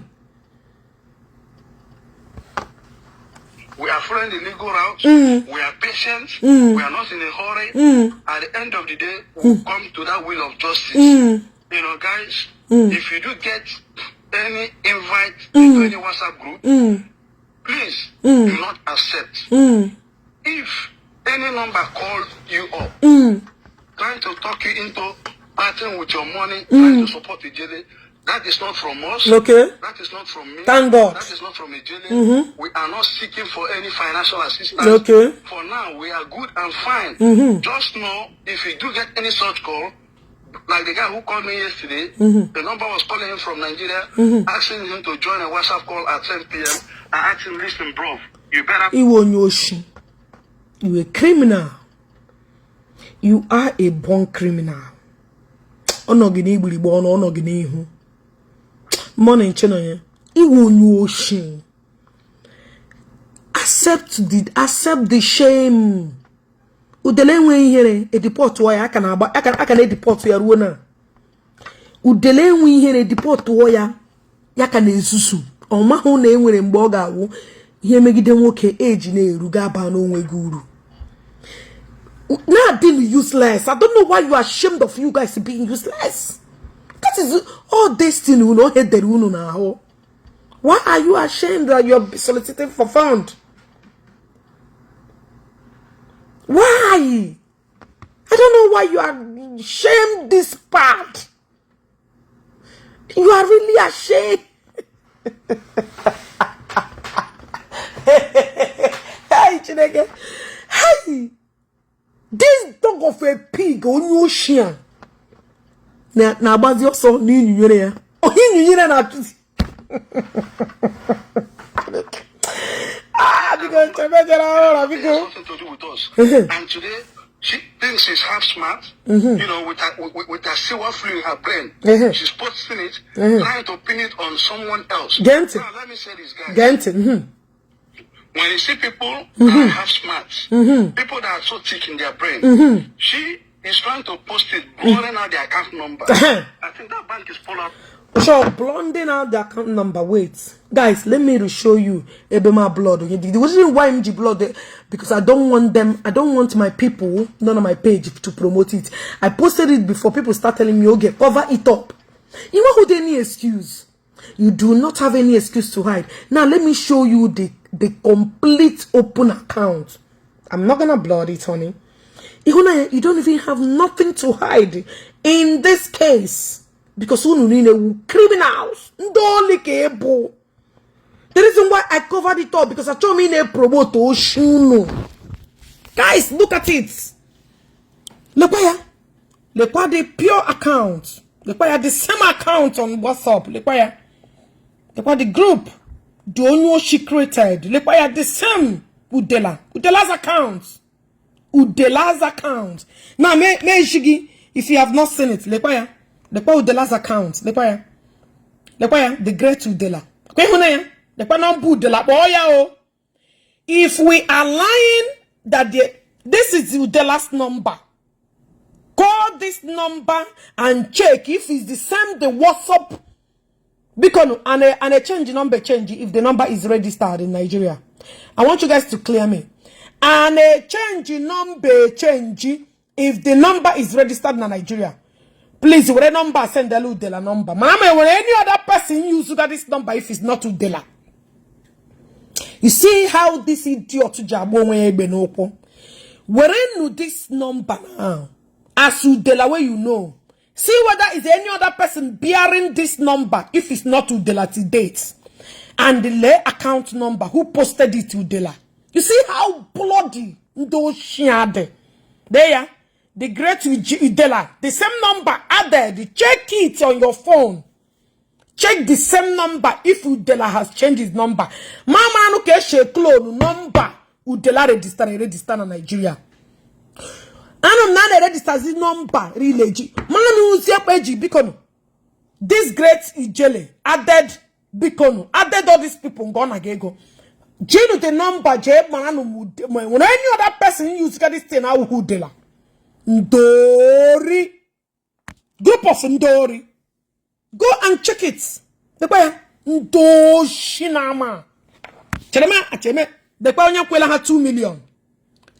We are following the legal route. We are patient. We are not in a hurry. At the end of the day, we will come to that wheel of justice. Guys, if you do get any invite to any WhatsApp group, please do not accept. If any number call you up, trying to talk you into parting with your money, trying to support Ijele, that is not from us. That is not from me. Thank God. That is not from Ijele. We are not seeking for any financial assistance. For now, we are good and fine. Just know, if you do get any such call, like the guy who called me yesterday, the number was calling him from Nigeria, asking him to join a WhatsApp call at 10 p.m. I asked him, "Listen, bro, you better Iwe onye oshi. You a criminal. You are a born criminal. Ọ nọ gị n'igburigbe ọnụ, ọ nọ gị n'ihu. Mmụọ na-eche nọ ya. Iwe onye oshi. Accept the shame. Udele enweghị ihere edeportụọ ya aka na-agba aka na-edeport ya ruo na udele enwe ihere deportụọ ya, ya ka na-ezuzu. Ọ mahụ na enwere mgbe ọ ga-awụ ihe megide nwoke eji na-eru ga-aba n'onwe gị uru na-adị useless. I don't know why you are ashamed of you guys being useless. That is all destiny unu ohe dere unu n'ahụ. Why are you ashamed that you're soliciting for fund? Why? I don't know why you are ashamed this part. You are really ashamed. Hey, Chineke. Hey, this dog of a pig, onye oshi a na-agbazi ọsọ n'inyunyere ya. Onye inyunyere na-atụzi. Ah, biko, chebe jere ọhụrụ, biko. It has nothing to do with us. And today, she thinks she's half smart, with her sewer flu in her brain. She's posting it, trying to pin it on someone else. Gente. Now, let me say this, guys. Gee ntị. When you see people that are half smart, people that are so thick in their brain, she is trying to post it, blurring out the account number. I think that bank is pulled out. So blurring out the account number. Wait, guys, let me show you ebe ma blur. The reason why m ji blur, because I don't want them, I don't want my people, none of my page to promote it. I posted it before people start telling me, "Okay, cover it up." You know who any excuse? You do not have any excuse to hide. Now let me show you the complete open account. I'm not gonna blur it, honey. You don't even have nothing to hide in this case because unu niile wu criminals. Ndị oli ka ị bụ. The reason why I covered it up, because achọghị m ị na-promote oshi unu. Guys, look at it. Lekwa ya, lekwa the pure account, lekwa ya, the same account on WhatsApp. Lekwa ya, lekwa the group the onye oshi created. Lekwa ya, the same Udela, Udela's account, Udela's account. Now me shigi, if you have not seen it, lekwa ya, lekwa Udela's account, lekwa ya, lekwa ya, the great Udela. Kwa ịhụna ya, lekwa nọmba Udela, kpọọ ya o. If we are lying that this is Udela's number, call this number and check if it's the same, the WhatsApp. Because and a change number, change if the number is registered in Nigeria. I want you guys to clear me. And a change number, change if the number is registered in Nigeria. Please, with a number, send the Udela number. Mama, will any other person use this number if it's not Udela? You see how this idiot jagbo onwe egbe n'ụkwụ. Were nu this number now. As Udela wey you know. See whether is any other person bearing this number if it's not Udela to date. And the lay account number who posted it, Udela. You see how bloody ndị dị. There, the great Udela, the same number added. Check it on your phone. Check the same number if Udela has changed his number. Mama anu ka eshe clone number Udela register na Nigeria. Anụ m na a na-eregister zi number rileji. Mana uzi ekpe eji biko. This great Ijele added, biko, added all these people nga ọ na-aga ego. Jinu the number jee mara na nwere any other person use this thing awụghị Udela. Ndori. Group of Ndori. Go and check it. Lekwa ya. Ndoshi na ama. Chere acheme. Lekwa onye kwela ha 2 million.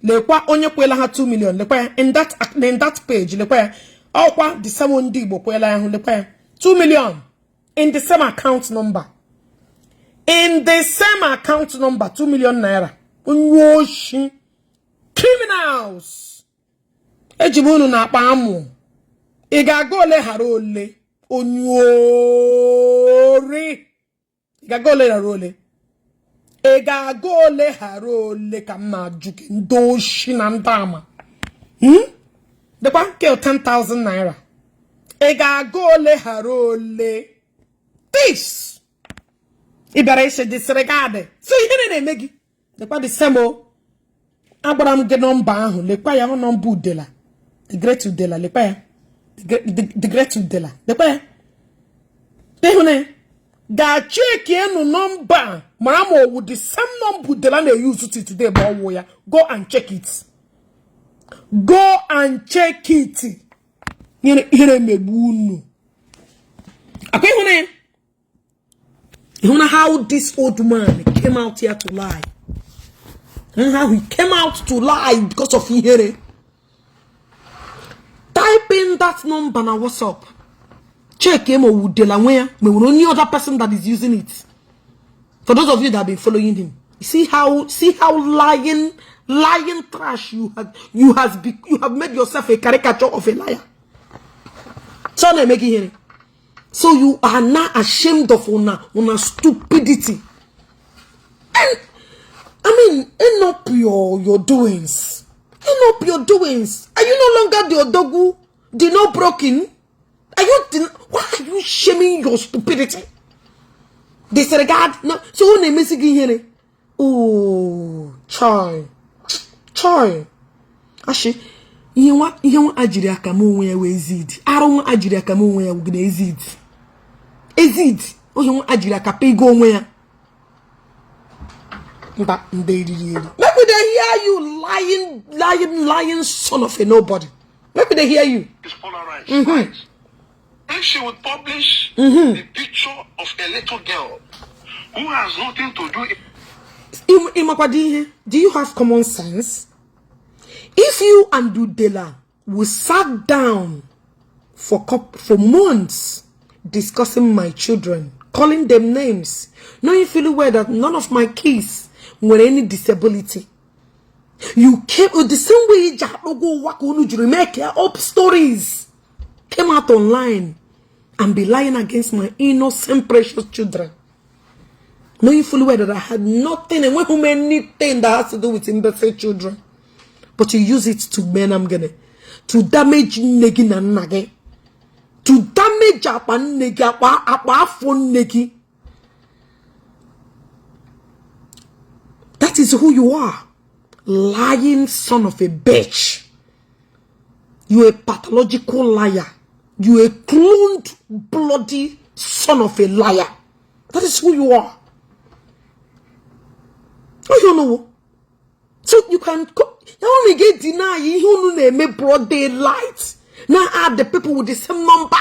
Lekwa onye kwela ha 2 million. Lekwa ya in that page. Lekwa ya. Ọkwa the same ndị Igbo kwela ya hụ, lekwa ya. 2 million in the same account number. In the same account number, 2 million naira. Onye oshi. Criminals. Eji m unu na-akpa amụ. Ị ga-aga ole ghara ole? Onye ori. Ị ga-aga ole ghara ole? Ị ga-aga ole ghara ole ka m na-ajụ gị, ndị oshi na ndị ama? Dịkwa nke 10,000 naira. Ị ga-aga ole ghara ole? This. Ị bịara isi disregard. So ihe na-eme gị. Dịkwa the same o. Agbara m gị nọmba ahụ, lekwa ya, ọ nọmba Udela. The great Udela, lekwa ya. The great Udela, lekwa ya. Ịhụ na ya? Gaa check enu nọmba mara ma ọwụ the same number Udela na-use till today ma ọwụ ya. Go and check it. Go and check it. Ihere emegbu unu. Akwa ịhụ na ya? Ịhụ na how this old man came out here to lie? How he came out to lie because of ihere. Type in that number na WhatsApp. Check him or Udela nwe ya ma nwere only other person that is using it. For those of you that have been following him, you see how lying, lying trash you have made yourself a caricature of a liar. So na-eme gị ihere. So you are now ashamed of una stupidity. And I mean, end up your doings. End up your doings. Are you no longer the Odogu? The no broken? Are you the, why are you shaming your stupidity? Disregard. No. So who na-emesi gị ihere? Oh, chai. Chai. Ashi, ihe nwa ajiri aka m onwe ya wee ezidi. Arụ nwa ajiri aka m onwe ya wụ na ezidi. Ezidi. Onye nwa ajiri aka pego onwe ya. Mba, ndị eriri eri. Make we dey hear you, lying, lying, lying son of a nobody. Make we dey hear you. Is polarized. Right? If she would publish the picture of a little girl who has nothing to do Ịmakwado ihe? Do you have common sense? If you and Udela will sat down for months discussing my children, calling them names, knowing fully well that none of my kids nwere any disability. You came the same way iji akpọgo ụwa ka unu jiri make up stories, came out online and be lying against my innocent, precious children, knowing fully well that I had nothing and whom anything that has to do with imbecile children. But you use it to men I'm gonna To damage nne gị na nna gị, to damage akpa nne gị, akpa afọ nne gị. That is who you are. Lying son of a bitch. You a pathological liar. You a cloned bloody son of a liar. That is who you are. Oh, you know. So you can you only get deny ihe unu na-eme broad daylight. Now add the people with the same number.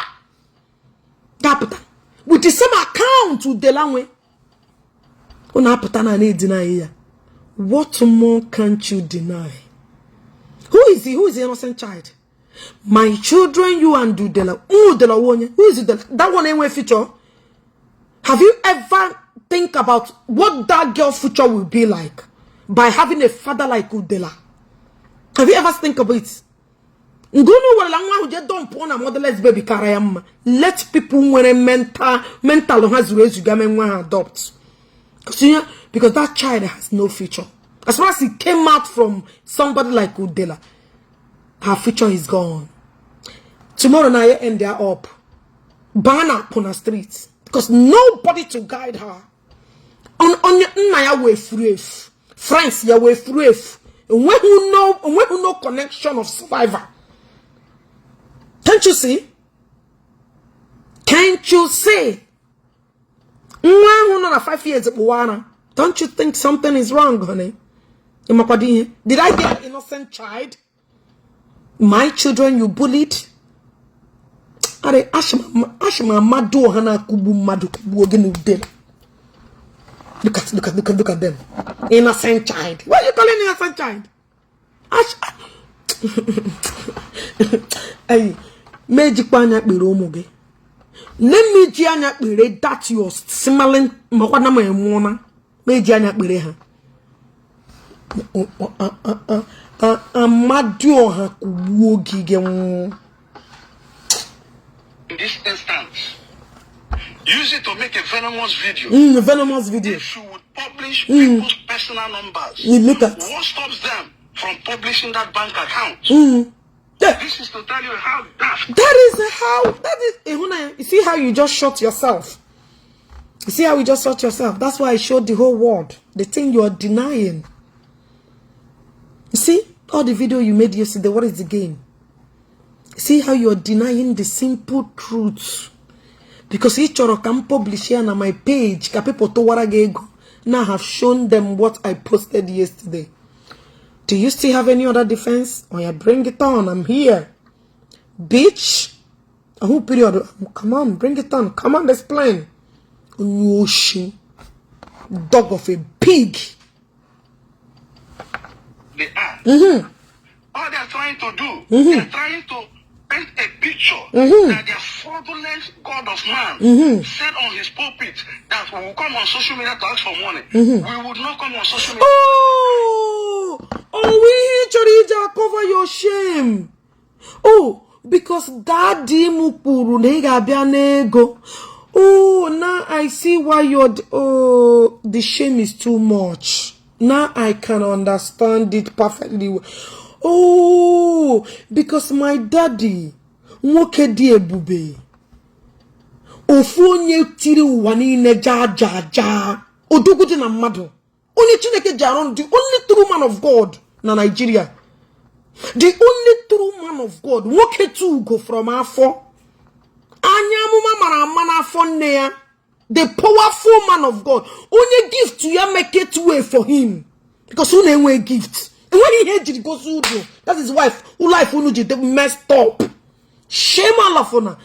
Ga-apụta with the same account Udela nwe. Unu apụta na na-edeny ya. What more can't you deny? Who is he? Who is the innocent child? My children, you and Udela. Udela wonye. Who is Udela? That one ain't future. Have you ever think about what that girl future will be like by having a father like Udela? Have you ever think about it? Ngunu werela nwa ahụ jee dumpụ na motherless baby kara ya mma. Let people nwere mental ha zuru ezu ga mee nwa ha adopt. Because that child has no future. As far as he came out from somebody like Udela, her future is gone. Tomorrow night, end her up. Ban her on the street. Because nobody to guide her. On nna ya wee furu efu. Friends ya wee furu efu. Enweghị no connection of survivor. Can't you see? Can't you see? Nwa ahụ nọ na 5 years kpụwa ara. Don't you think something is wrong, honey? Ịmakwado ihe? Did I get an innocent child? My children you bullied? Are ashị m amadu ọha na-akụgbu mmadụ kụgbuo gị n'Udela. Look at look at look at look at them. Innocent child. What are you calling innocent child? Ash. Hey, mejikwa anya kpere ụmụ gị. Let me ji anya kpere that your smiling makwa na m enwụọna. Meji anya kpere ha. Amadu ọha kụgbuo gị gị nwụọ. In this instance, use it to make a venomous video. Venomous video. If you would publish people's personal numbers, You look at. What stops them from publishing that bank account? Yeah. This is to tell you how daft. That is how, that is, Ihuna, you see how you just shot yourself? You see how you just shot yourself? That's why I showed the whole world the thing you are denying. You see, all the video you made yesterday, what is the gain? See how you are denying the simple truth. Because ị chọrọ ka m publish ya na my page, ka people tụwara gị ego. Now I have shown them what I posted yesterday. Do you still have any other defense? Oh yeah, bring it on. I'm here. Bitch. Who period? Come on, bring it on. Come on, explain. Onye dog of a pig. They are. All they're trying to do, they're trying to paint a picture that their fraudulent God of man said on his pulpit that we will come on social media to ask for money. We would not come on social media. Oh, we chọrọ iji cover your shame. Oh, because daddy m kwuru na ị ga-abịa n'ego. Oh, now I see why you're. Oh, the shame is too much. Now I can understand it perfectly well. Oh, because my daddy, nwoke dị ebube, ofu onye tiri ụwa niile jaa jaa jaa, odogwu dị na mmadụ, onye Chineke ji arụ, the only true man of God na Nigeria, the only true man of God, nwoke tu ugo from afọ, anya amụma mara ama n'afọ nne ya, the powerful man of God, onye gift ya make it way for him, because unu enwe gift, enweghị ihe ejiri gosi unu. That is why life unu ji dị messed up. Shame all of una.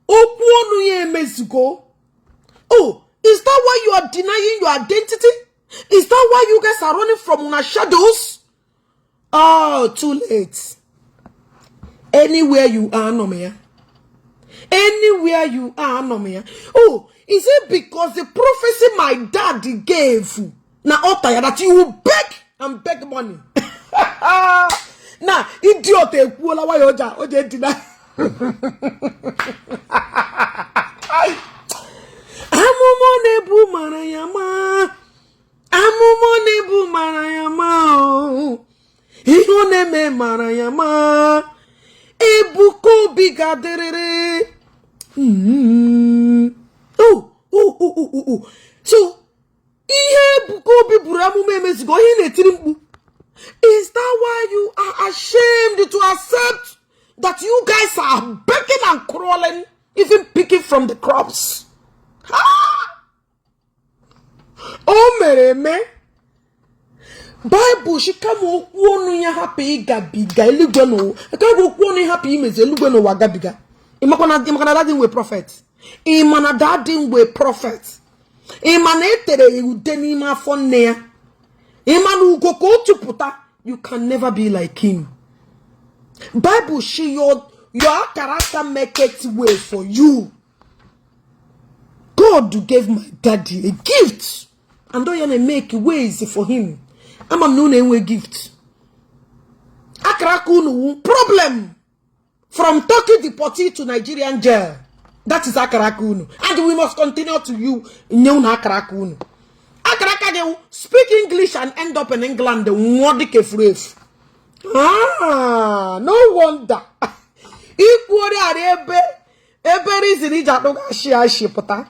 Okwu ọnụ ya emezugo. Oh, is that why you are denying your identity? Is that why you guys are running from una shadows? Oh, too late. Anywhere you are, nọ m ya. Anywhere you are, nọ m ya. Oh, is it because the prophecy my daddy gave na altar ya that you will beg and beg money? Na idiot ekwuola why oja oja edina. Amụma ọ na-ebu mara ya ma. Amụma ọ na-ebu mara ya ma o. Ihe ọ na-eme mara ya ma. Ga-adịrịrị. Oh. So ihe Ebuka Obi buru amụma emezigo. Ihe ị na-etiri mkpu, is that why you are ashamed to accept that you guys are begging and crawling, even picking from the crops? Ah! O mere eme. Baịbụl shi kama okwu ọnụ ya hapụ ịgabiga, eluigwe n'ụwa, kama okwu ọnụ ya hapụ imezi, eluigwe n'ụwa gabiga. Ịmakwana daddy nwe prophet, ịma na daddy nwe prophet, ịma na etere ya ude n'ime afọ nne ya, ịma na ugo ka o tụpụta. You can never be like him. Bible shi your akara aka make it way for you. God gave my daddy a gift and ya na-make ways for him. Ama m na unu enwe gift. Akara aka unu wu problem from Turkey deportee to Nigerian jail. That is akara aka unu, and we must continue to you nye unu akara aka unu. Akara aka gị speak English and end up in England, nwụọ dịka efuru efu. Ah, no wonder ikwuoriarị ebe ebe reason iji akpụga ashị ashị pụta.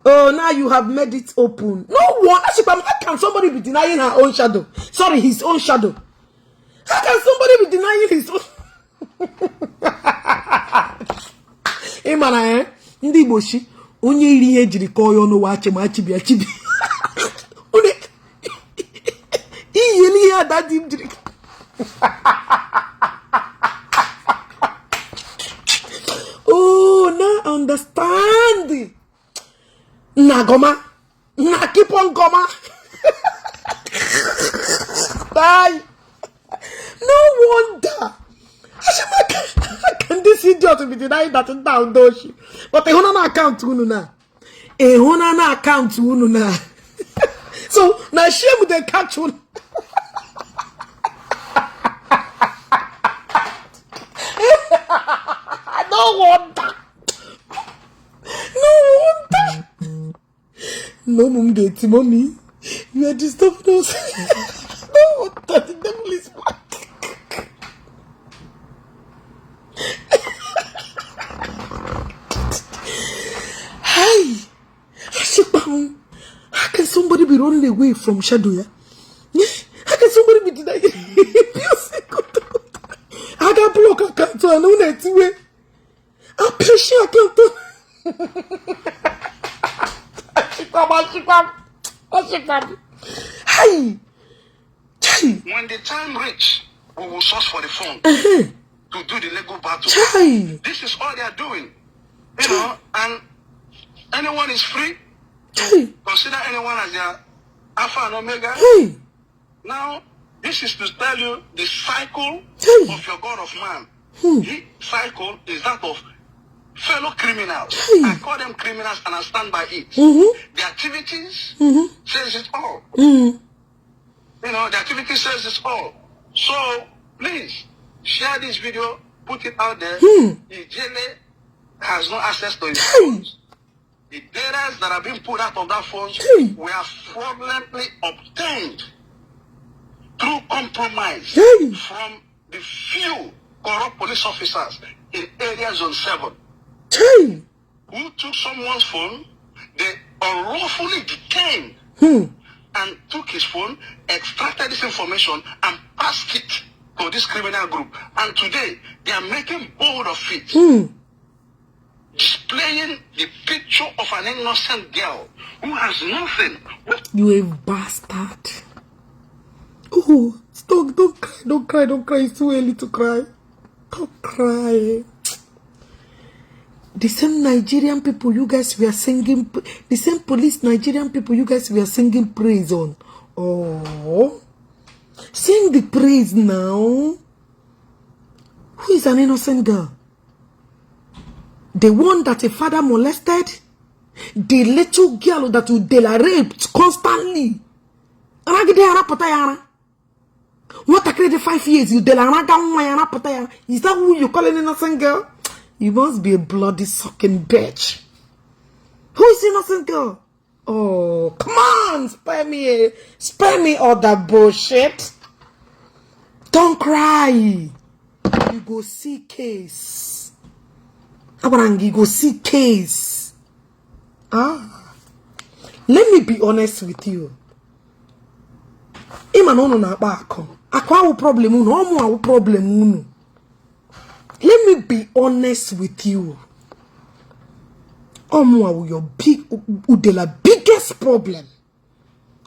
Oh, now you have made it open. No one. Actually, how can somebody be denying her own shadow? Sorry, his own shadow. How can somebody be denying his own? Ị mara ya, ndị Igbo shi onye iri ihe ejiri kọọ ya ọnụ wa achị ma achịbịa chibi iyi ihe ada di m jiri. Oh, now understand. Na goma. Na keep on goma. Bye. No wonder. How can this idiot be denying that down doshi? But ịhụna na account unu na. Ịhụna na account unu na. So na shame dey catch unu. No wonder. No wonder. No, mom get mommy. You are disturbing us. No wonder the devil is back. Hey, Ashikpam. How can somebody be running away from shadow? Yeah? How can somebody be denying? I got block account and no net way. Appreciate account. Ashikpam, Ashikpam, Ashikpam. Hey, hey. When the time reach, we will source for the phone to do the legal battle. Chai. This is all they are doing. And anyone is free. Chai. Consider anyone as their Alpha and Omega. Hey. Now, this is to tell you the cycle Hey. of your God of man. The cycle is that of fellow criminals. Hey. I call them criminals and I stand by it. The activities says it all. The activity says it all. So, please, share this video, put it out there. Ijele has no access to his phones. The data that have been put out of that phone were fraudulently obtained through compromise from the few corrupt police officers in Area Zone 7 who took someone's phone, they unlawfully detained and took his phone, extracted this information and passed it to this criminal group. And today, they are making bold of it, displaying the picture of an innocent girl who has nothing. You a bastard. Oh, stop, don't cry, don't cry, don't cry. It's too early to cry. Don't cry. The same Nigerian people you guys were singing, the same police Nigerian people you guys were singing praise on. Oh, sing the praise now. Who is an innocent girl? The one that a father molested? The little girl that Udela raped constantly. Nwatakịrị dị 5 years, Udela araga nwa ya arapụta ya. Is that who you call an innocent girl? You must be a bloody sucking bitch. Who is innocent girl? Oh, come on, spare me all that bullshit. Don't cry. You go see case. Agwara m gị, go see case. Ah, let me be honest with you. Ịma na unu na-akpa akụ, akụ awụ problem unu, ọmụ awụ problem unu. Let me be honest with you, ọmụ awụ your big Udela biggest problem.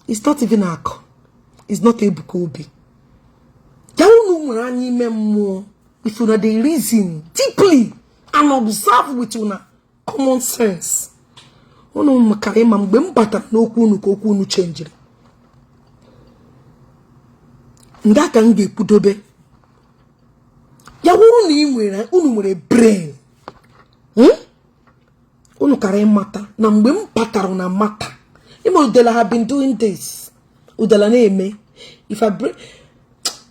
It's not even akụ, it's not Ebuka Obi. Ya unu nwere anya ime mmụọ, if una dey reason deeply and observe with una common sense, unu makara ịma mgbe m batara n'okwu unu ka okwu unu chenjiri nga ka m ga-ekwudobe ya. Wụrụ na ị nwere, unu nwere brain, Unu kara ịmata na mgbe m batara na mata ịma Udela have been doing this. Udela na-eme if I bring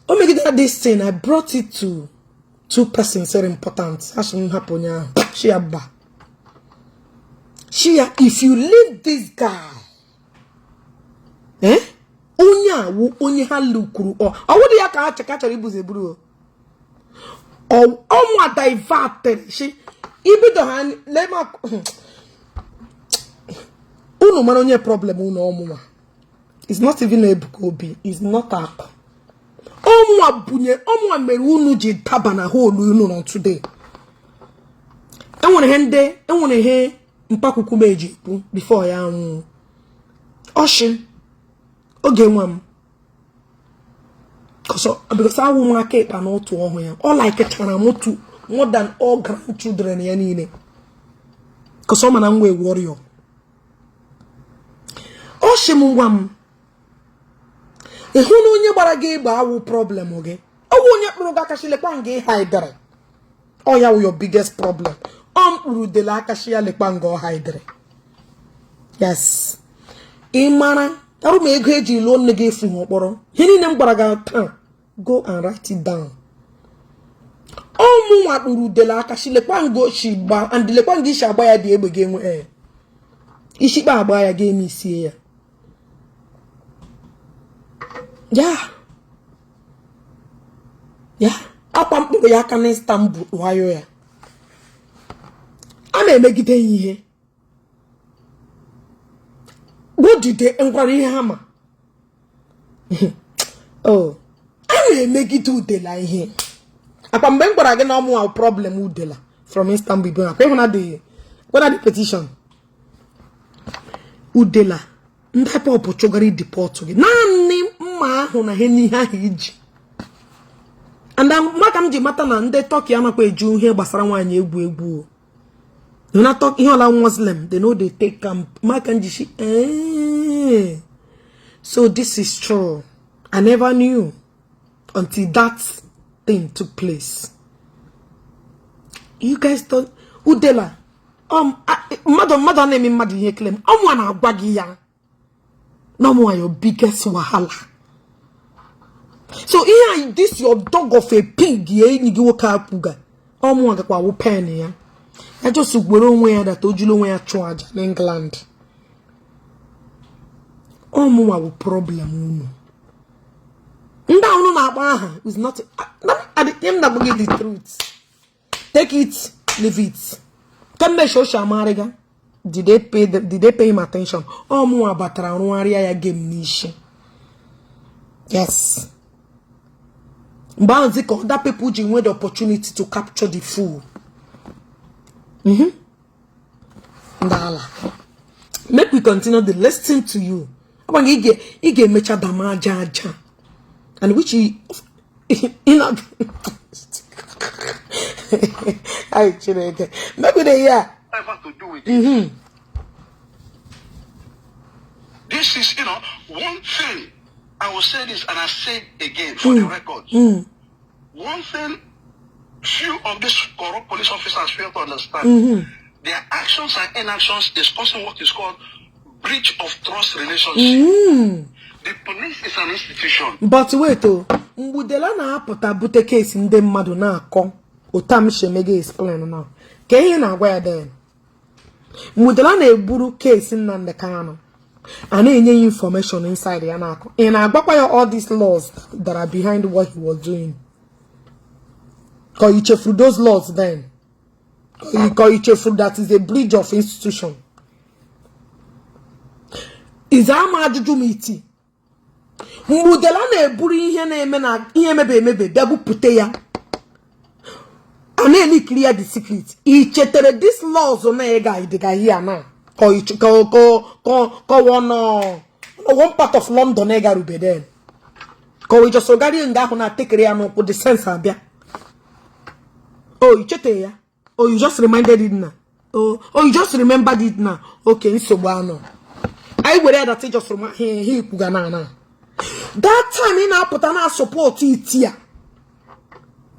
o megidere this thing, I brought it to two persons very important. Asị m hapụ onye ahụ shi ya ba shi ya, if you leave this guy, eh, onye a wụ onye ha lukwuru, ọ wụdị ya ka ha ka chọrọ ibuzo eburu ọnwa diverted shi ibido ha lema. Unu mara onye problem unu ọmụnwa. It's not even Ebuka Obi, it's not akụ. Ọmụnwa bunye, ọmụnwa mere unu ji daba na hole unu nọ today. Enwere ihe ndị enwere ihe mpakwukwu m eji ekwu before ya nwụọ. Ọshị oge nwa m because awụ m aka ịkpa n'otu ọhụ ya, ọ likechara m otu more than all grandchildren ya niile, because ọ ma na m wee warrior. Ọ sị m, ngwa m ịhụ na onye gbara gị egbe awụ problem gị, ọ bụ onye kpụrụ gị aka shi lekwa nga ị hidere, ọ ya wụ your biggest problem. Ọ mkpụrụ udele aka shi ya lekwa nga ọ hidere. Yes, ị mara arụ ma ego eji lụọ nne gị efu ha ọkpọrọ. Ihe niile m gwara gị taa, go and write it down. Ọmụnwa kpụrụ udele aka shi lekwa nga ochi gba and lekwa nga isi agba ya dị egbe ga-enwe ee ishikpa agba ya ga-eme isie ya ya ya akwa mkpụrụ ya aka n'Istanbul wayo ya a na-emegide ya ihe gbodide ngwara ihe ha ma oh a na-emegide udela ihe akwa. Mgbe m gwara gị na ọmụnwa problem udela from Istanbul ibe akwa ịhụ na the petition udela ndị IPOB chụgara deport gị naanị mma ahụ na ihe n'ihe ahụ iji and maka m ji mata na ndị Turkey anakwa eju ihe gbasara nwaanyị egwu egwu o na ihe ọla Muslim, they know they take am. Maka m ji shi eh, so this is true. I never knew until that thing took place. You guys don't udela mmadụ mmadụ a na-eme mmadụ ihe claim ọmụa na-agwa gị ya na ọmụa your biggest wahala. So ihe a, this your dog of a pig ya enyi gị nwoke akwụga ọmụa gakwa wụ pen ya ya just gwere onwe ya data ojulu onwe ya chụọ aja n'England. Ọmụnwa bụ problem unu. Ndị ahụ unu na-akpọ aha is not m na-agba gị the truth. Take it, leave it. Kemgbe shosha amarịga, did they pay him attention? Ọmụnwa batara rụgharịa ya game n'isi. Yes, mgbe ahụ dị ka other people ji nwee the opportunity to capture the fool. Ndị ala, make we continue the listen to you. Agba gị ị ga-emecha dama aja aja and which ị na ai Chineke, make we dey hear. Ever to do with it. This is one thing. I will say this and I say it again for the record. One thing few of these corrupt police officers fail to understand. Their actions and inactions is causing what is called breach of trust relationship. The police is an institution. But wait o, mgbe udela na-apụta bute kesi ndị mmadụ na-akọ ụta m si emega explain now ka ihe na-agwa ya, then mgbe udela na-eburu kesi Nnamdi Kanu a na-enye ya information inside ya na-akọ, ị na-agbakwa ya all these laws that are behind what he was doing, ka i chefuru those laws then? Ka ichefuru that is a breach of institution. Iza ama ajụjụ m iti. Mgbe Udela na-eburu ihe na-eme na ihe emebe emebe bịa bupute ya, a na-elikiri ya the secret. I chetere this laws na ịga ịdịga here na ka ka ọ nọ one part of London ị garube then, ka ọ just garie nga ahụ na-atekere ya n'ụkwụ, the sense abịa. Oh, i chete ya? Oh, you just reminded it now. Oh, you just remembered it now. Okay, nsogbu anọ. Anyị were ya that just he he ikwuga na that time ị na-apụta na support iti ya,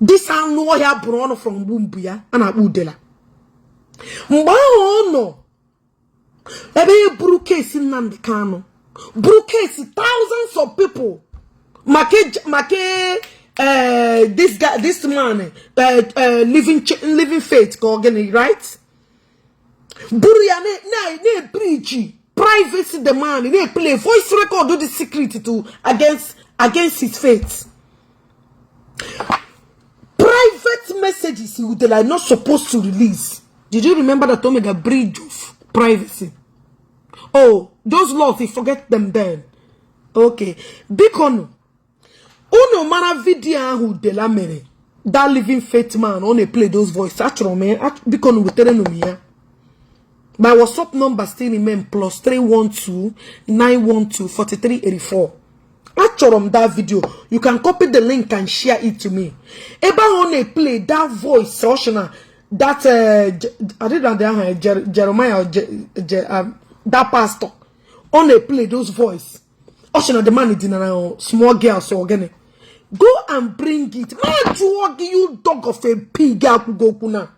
this anụ ọhịa bụrụ ọnụ from mgbu ya a na-akpọ Udela. Mgbe ahụ ọ nọ ebe e buru case Nnamdi Kanu, buru case thousands of people, maka this guy, this man, living faith, ka ọ gịnị, right? Buru ya na-breach privacy, the man na-play voice record, the secret to against his faith, private messages you are not supposed to release. Did you remember that omega breach of privacy? Oh, those laws, you forget them then. Okay, biko nụ, unu mara video ahụ Udela mere, that living faith man, ọ na-play those voice. Achọrọ m ya, biko nụ, wetere nụ m ya. My WhatsApp number still remain +312 912 4384. Achọrọ m that video. You can copy the link and share it to me. Ebe ahụ ọ na-play that voice, ọshịna that adịdadị aha Jeremiah or that pastor, ọ na-play those voice, ọshịna the man dinara small girls or gịnị. Go and bring it. Ma jụọ gị, you dog of a pig, akwụgo okwu na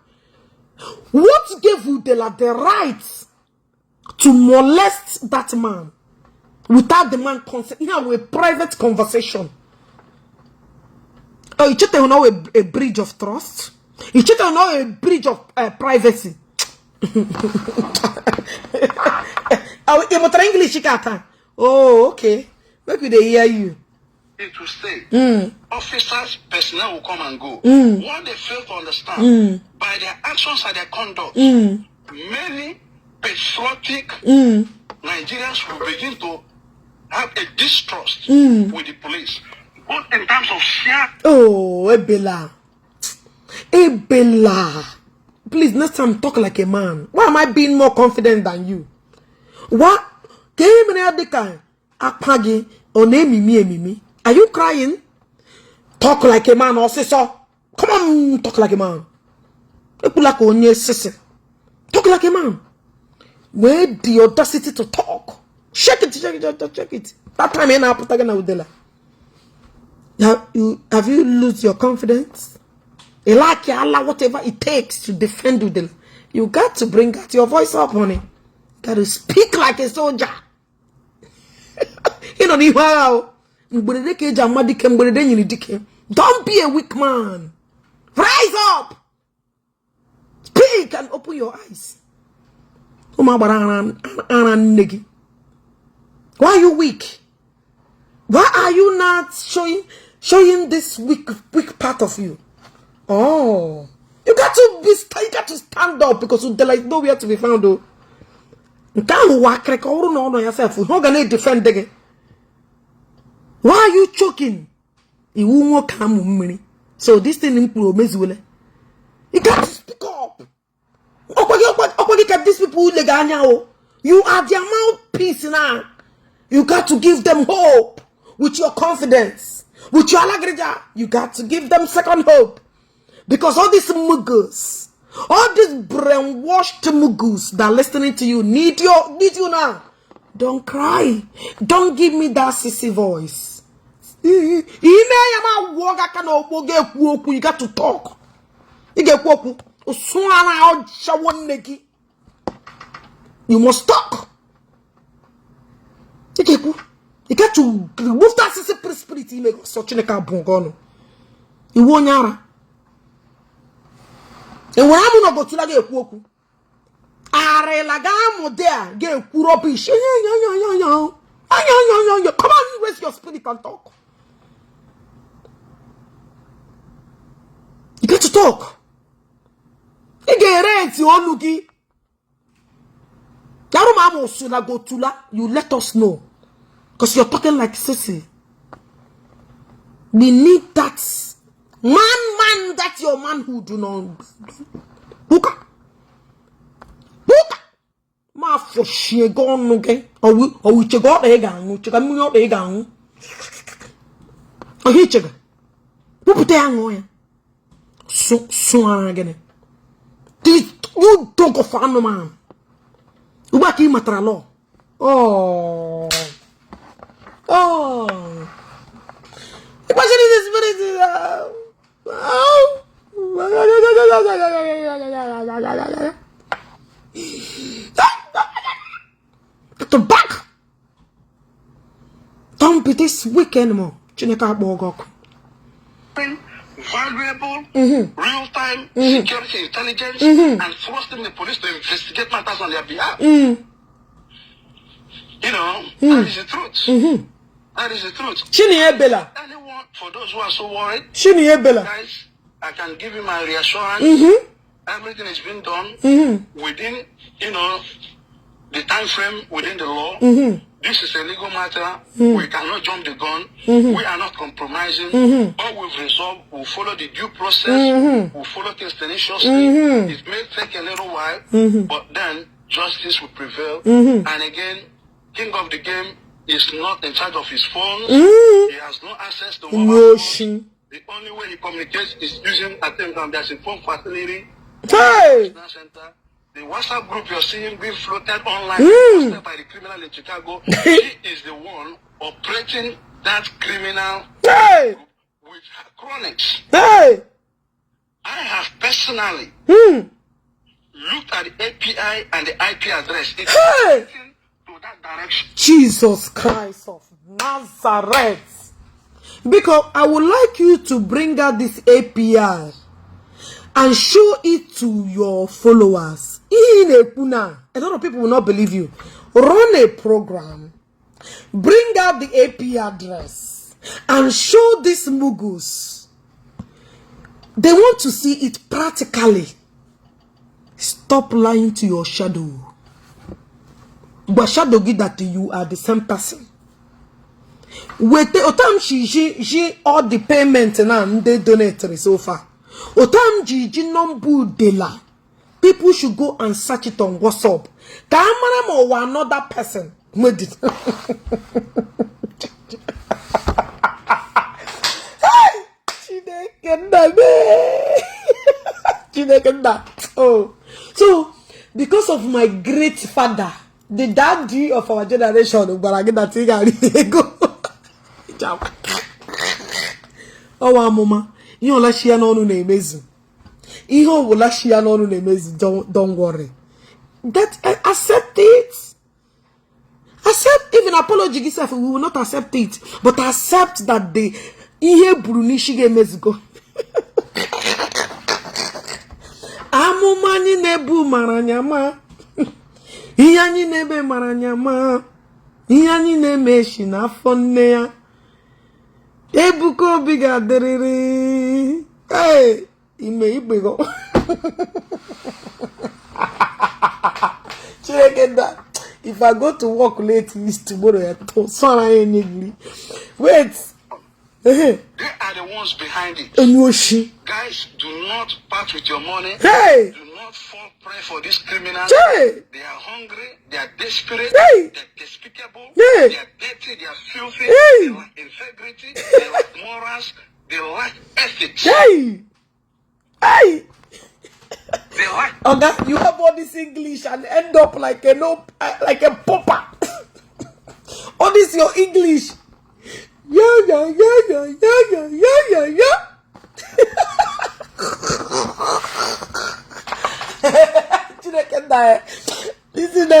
what gave Udela the right to molest that man without the man consent? Here a private conversation. Oh, you check na a breach of trust. You check na a breach of privacy. Oh, you mụtara English ka taa? Oh, okay. Make we dey hear you. It will stay. Officers, personnel will come and go. What they fail to understand, by their actions and their conduct, many patriotic Nigerians will begin to have a distrust with the police, both in terms of sheer Oh, Ebela. Ebela. Please, next time talk like a man. Why am I being more confident than you? What? Ka ihe mere ya dị ka akpa gị ọ na-emimi emimi? Are you crying? Talk like a man ọsịsọ. Come on, talk like a man. Ekwula ka onye sisi. Talk like a man. Nwee the audacity to talk. Shake it, shake it, shake it. That time ị na-apụta gị na Udela. Have you lose your confidence? You like Allah, whatever it takes to defend Udela. You got to bring out your voice up, honey. You got to speak like a soldier. Ị nọ n'ihu agha o. Mgberede ka eji ama dike, mgberede nyiri dike. Don't be a weak man. Rise up. Speak and open your eyes. Ụmụ agbara ara nne gị. Why are you weak? Why are you not showing this weak part of you? Oh, you got to stand up because there is nowhere to be found though. Nke ahụ wa akịrị ka ọ bụrụ na ọ nọ ya sef, ihe ọ ga na-edefend gị. Why are you choking? Iwu nwoke amụ mmiri. So this thing m kwuru omezuole. You got to speak up. Ọkwa gị ka these people lega anya o. You are their mouthpiece now. You got to give them hope with your confidence, with your alagrija. You got to give them second hope. Because all these muggles, all these brainwashed muggles that are listening to you need you now. Don't cry. Don't give me that sissy voice. Ime ya ma wụọ gị aka n'ogbo ga-ekwu okwu. You got to talk. Ị ga-ekwu okwu. Osu ara ọchawo nne gị. You must talk. Ị ga-ekwu. You got to remove that sissy spirit ime gị ọsọ. Chineke abụọ gị ọnụ. Iwu onye ara. Enwere amụ na ọgọtụla ga-ekwu okwu. Arịla ga-amụ dị a ga-ekwu rubbish. Come on, raise your spirit and talk. You got to talk. Ị ga-ere eti olu gị. Yarụ ma amụsụ na gotula, you let us know. Because you're talking like sissy. We need that man, man, that's your manhood, you know. Buka. Buka. Ma fọchie gị ọnụ gị. Ọwụ ichega ọkpa ị ga-aṅụ, chega mmiri ọkpa ị ga-aṅụ. Ọhịa ichega. Bupụta ya, ṅụọ ya. Sụ ara gịnị? You dog of anụmanụ. Ugbu a ka ị matara law. Oh. Oh. Ịgbachiri the spirit. Oh. Get the back. Don't be this weak anymore. Chineke akpọ gị ọkụ. Valuable, real-time security intelligence and trusting the police to investigate matters on their behalf. That is the truth. That is the truth. Chinenye Bella. Anyone, for those who are so worried, Chinenye Bella. guys, I can give you my reassurance. Everything is being done within the time frame, within the law. This is a legal matter. We cannot jump the gun. We are not compromising. All we've resolved, we'll follow the due process. We'll follow things tenaciously. It may take a little while, but then justice will prevail. And again, King of the Game is not in charge of his phones. He has no access to mobile phones. Yoshi. The only way he communicates is using, I think, there's a phone facility. Hey! Center. The WhatsApp group you're seeing being floated online, posted by the criminal in Chicago, she is the one operating that criminal Hey! group with her chronics. Hey! I have personally looked at the API and the IP address. It's Hey! to that direction. Jesus Christ of Nazareth. Because I would like you to bring out this API and show it to your followers. Ihe ị na-ekwu na, a lot of people will not believe you. Run a program, bring out the AP address, and show these mugus. They want to see it practically. Stop lying to your shadow. Gwa shadow gị that you are the same person. Wete otam ji ji ji all the payment na ndị donatory so far. Otam ji ji number udela. People should go and search it on WhatsApp. Ka a mara ma ọwa another person. Made it. Hey! Chineke nna mee. Chineke nna. Oh. So, because of my great father, the daddy of our generation, gwara gị that ị ga-arị ego. Ọwa amụma, ihe ọla shi ya n'ọnụ na-emezu. Ihe ọbụla shi ya n'ọnụ na-emezu, don't worry. That, accept it. Accept even apology gị sef, we will not accept it. But accept that the ihe buru n'isi ga-emezugo. Amụma anyị na-ebu mara anya ma. Ihe anyị na-eme mara anya ma. Ihe anyị na-eme shi n'afọ nne ya. Ebuka Obi ga-adịrịrị. Hey, ime igbego. Chineke nna, if I go to work late this tomorrow, I to sorry anyị. Wait. They are the ones behind it. Onye. Guys, do not part with your money. Hey! Do not fall prey for these criminals. Hey! They are hungry. They are desperate. Hey! They are despicable. Hey! They are dirty. They are filthy. Hey! They lack integrity. They lack morals. They lack ethics. Hey! Hey! They lack. Oga, you have all this English and end up like a no, like a popper. All this your English. Yeah, yeah, yeah, yeah, yeah, yeah, yeah, yeah, yeah. Chineke nna ya. Listen,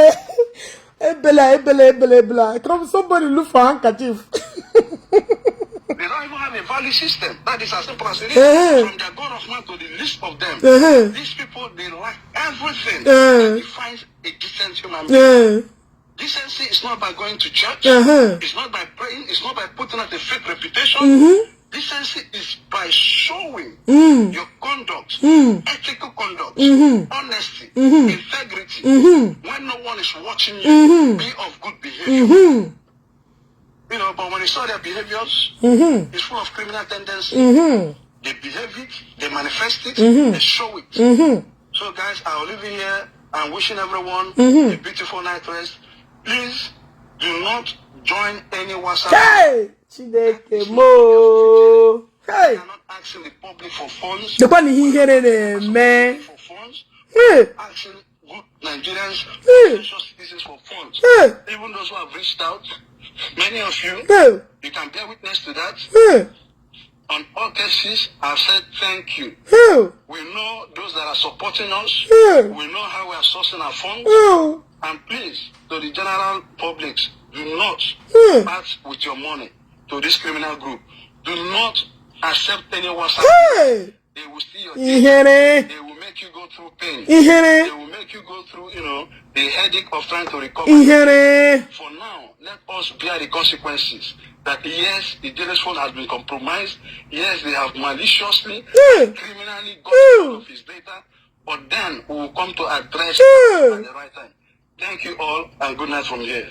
ebela, ebela, ebela, ebela. Come, somebody look for handkerchief. They don't even have a value system. That is as simple as it is. From their God of man to the least of them. These people, they lack everything that defines a decent human being. Decency is not by going to church. It's not by praying. It's not by putting out a fake reputation. Decency is by showing your conduct, ethical conduct, honesty, integrity. When no one is watching you, be of good behavior. But when you saw their behaviors, it's full of criminal tendency. They behave it, they manifest it, they show it. So, guys, I'll leave it here. I'm wishing everyone a beautiful night rest. Please do not join any WhatsApp. Hey! Chineke mo. Hey! We are not asking the public for funds. Lekwa na ihe ihere na-eme. For funds. Hey! Asking good Nigerians, conscious citizens for funds. Hey! Even those who have reached out, many of you, Hey! you can bear witness to that. Hey! On all cases, I've said thank you. Hey! We know those that are supporting us. Hey! We know how we are sourcing our funds. Hey! And please, to the general public, do not part with your money to this criminal group. Do not accept any WhatsApp. Hey! They will steal your data. Ihere. They will make you go through pain. Ihere. They will make you go through, the headache of trying to recover. Ihere. For now, let us bear the consequences. That yes, the Ijele's phone has been compromised. Yes, they have maliciously, criminally got hold of his data. But then we will come to address at the right time. Thank you all, and good night from here.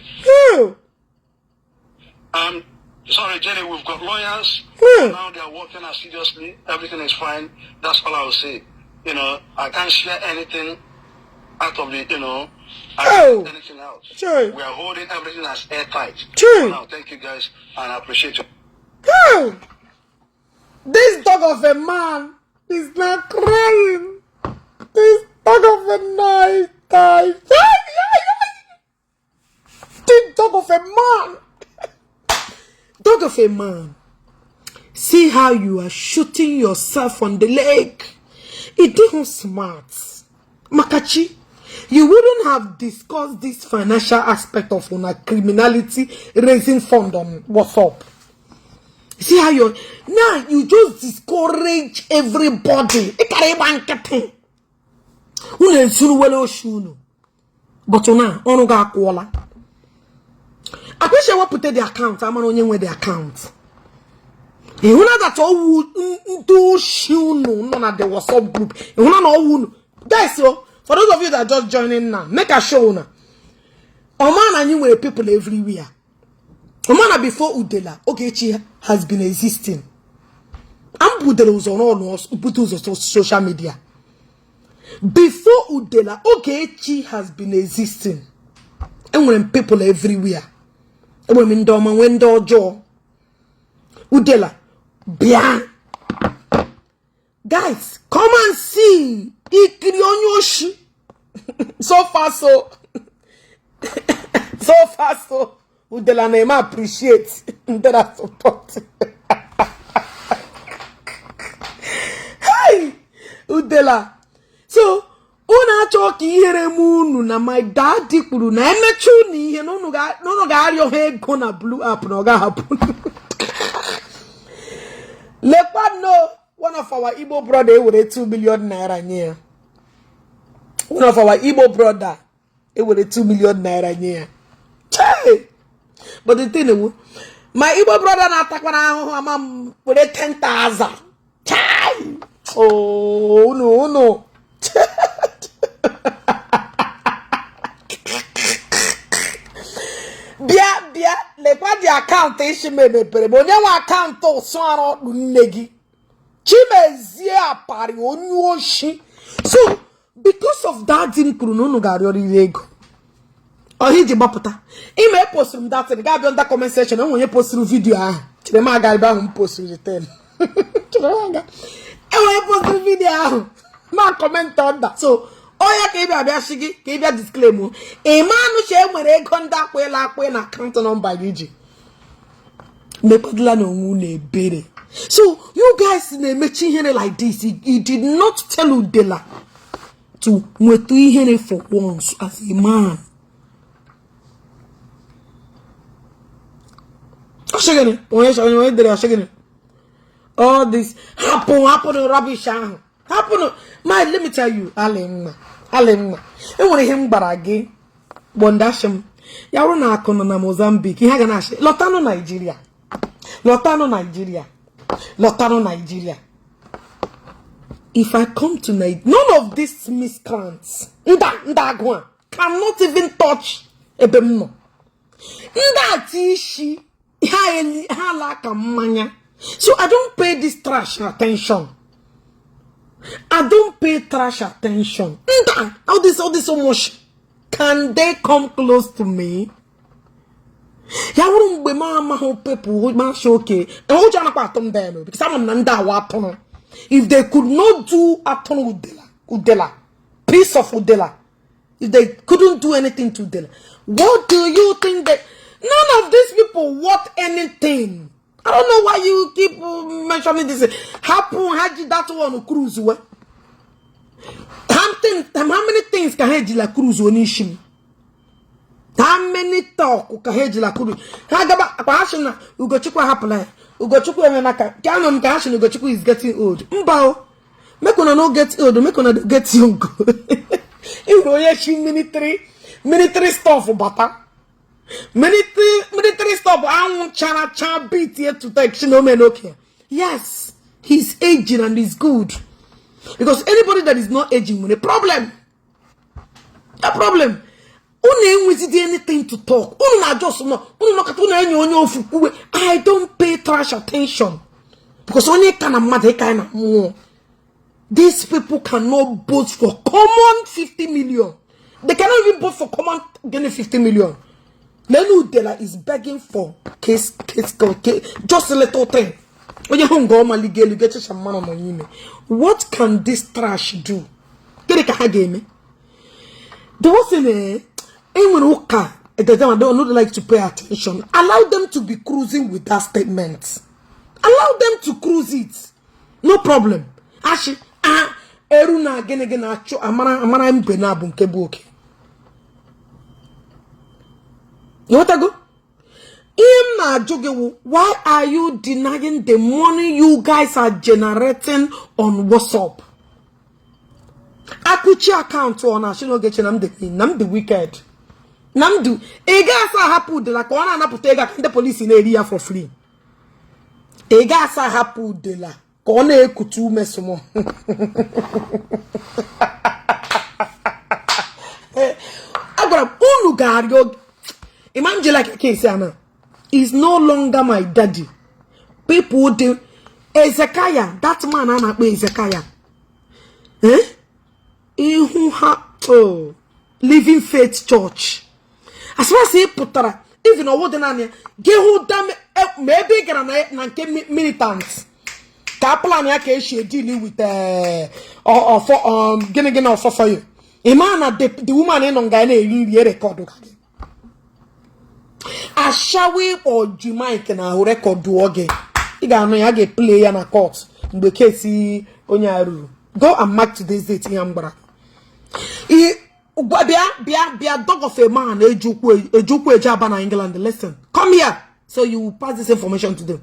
Sorry, Jenny, we've got lawyers. Now they are working assiduously. Everything is fine. That's all I will say. I can't share anything out of the, I can't anything else. Sure. We are holding everything as airtight. Sure. Now, thank you guys, and I appreciate you. Oh. This dog of a man is not crying. This dog of a night time. This dog of a man. Dog of a man. See how you are shooting yourself on the leg. It didn't smart. Makachi, you wouldn't have discussed this financial aspect of una criminality raising fund on WhatsApp. See how you now you just discourage everybody. Ị kara ịgba nkịtị. Unu ezuruwela oshi unu. But na ọrụ gị akwụọla. Akwụsị ewepụta the account, amara onye nwe the account. Ị hụna that ọwụ ndị oshi unu nọ na the WhatsApp group. Ị hụna na ọwụ unu. Guys, so for those of you that are just joining now, make a show una. Ọma na anyị nwere people everywhere. Ọma na before Udela, Ogechi has been existing. Am Udela ụzọ n'ọnụ bute ụzọ social media. Before Udela, Ogechi has been existing. Enwere m people everywhere. Enwere m ndị ọma, nwee ndị ọjọọ. Udela, bịa. Guys, come and see. Ikiri onye oshi. So far so. So far so. Udela na-eme appreciate ndị na support. Hey! Udela. So, unu achọ ka ihere m unu na my daddy kwuru na emecha unu ihe na unu ga-arịọ ha ego na blue app na ọ ga-ahapụ. Lekwa no one of our Igbo brother ewere 2 million naira nye ya. One of our Igbo brother ewere 2 million naira nye ya. Chey! But the thing is, my Igbo brother na-atakwana ahụhụ ama m were 10,000. Chai! Oh, no, no. Bịa bịa lekwa dị akaụntụ isi m emepere m onye nwe akaụntụ ụsụ arụ ọkpụ nne gị Chimezie Apari onye oshi. So because of that m kwuru na unu ga-arịọrịrị ego ọha iji gbapụta ime postụrụ m datin ga-abịa nda comment section enwe onye postụrụ vidiyo ahụ chere m aga ebe ahụ m postụrụ the ten chere m aga enwe onye postụrụ vidiyo ahụ ma comment under. So onye ka ị bịa bịa shi gị ka ị bịa disclaim ịma anụcha enwere ego ndị akpịla akpị na akaụntụ nọmba gị ji mekpadụla na onwe unu ebere. So you guys na-emechi ihere like this. You did not tell Udela to nweta ihere for once as a man. Ọshịgịnị onye onye dere ọshịgịnị all this hapụ rubbish ahụ hapụnụ. My, let me tell you, alị mma enwere ihe m gbara gị gbọndashị m ya bụrụ na akụ nọ na Mozambique ihe a ga na-achị lọtanụ Naijiria lọtanụ Naijiria. Lọtarụ Nigeria. If I come to Nigeria, none of these miscreants, ndị agụ a, cannot even touch ebe m nọ. Ndị ati isi ha ala ka mmanya. So I don't pay this trash attention. I don't pay trash attention. Nda, all this so much. Can they come close to me? Ya wụrụ mgbe m amaghị people ma sị oke ụjọ anakwa atụ m then, because ama m na ndị awa atụrụ. If they could not do atụrụ udela, udela, piece of udela, if they couldn't do anything to udela, what do you think? They, none of these people want anything. I don't know why you keep mentioning this. Hapụ ha ji that one cruise we. How many things ka ha ejila cruise onye m? How many talk ka ha ejila cruise? Ha gaba akwa ha sị na Ugochukwu ahapụla ya. Ugochukwu emena ka anọ m ka ha sị na Ugochukwu is getting old. Mba o. Make una no get old, make una get young. Ịhụrụ onye chi military stuff bata. Military stuff anwụ chara cha beat here to take shi na ome n'oke. Yes, he's aging and he's good. Because anybody that is not aging with a problem. A problem. Unu enwezidi anything to talk. Unu na just no. Unu nọkọta unu enyi onye ofu kwuwe. I don't pay trash attention. Because onye ka na mmadụ ịka na mmụọ. These people cannot vote for common 50 million. They cannot even vote for common gịnị 50 million. Lenu Udela is begging for case, just a little thing. Onye hụ nga ọmaligo elu gechicha mmanụ nọ n'ime. What can this trash do? Gịnị ka ha ga-eme? The one thing, enwere ụka they don't like to pay attention. Allow them to be cruising with that statement. Allow them to cruise it. No problem. Ashi, ah, eru na gịnị gị na-achụ amara amara mbe na abụ nke bụ oke. Ịghọtago? Ihe m na-ajụ gị wụ, why are you denying the money you guys are generating on WhatsApp? Akụchi akaụntụ ọ na-achị n'oge na m dị na m dị wicked. Na m dị ị ga-asa ahapụ udela ka ọ na-anapụta ego aka ndị polisi na-eri ya for free. Ị ga-asa ahapụ udela ka ọ na-ekute ume sụmọ. Agwara m unu ga-arịọ Imam like case ana is no longer my daddy. People dị Ezekiah, that man a na-akpọ Ezekiah. Eh? Ihu ha, oh, Living Faith Church. As far as ị pụtara, even ọwụ dị naanị ya, gị hụ ma ebe ị gara na nke militant ka plan ya ka esi edili with ọfọ gịnị gịnị ọfọfọ ya. Ị ma na the woman ị nọ nga ya na-eri nri erekọdụ ka gị. Ashawo ịkpọ ji mic na ahụ rekọdụọ gị. Ị ga-anụ ya, a ga-eplay ya na court mgbe kesi onye a ruru. Go and mark today's date ihe m gbara. Bịa bịa bịa, dog of a man ejukwu eje aba na England. Listen, come here so you will pass this information to them.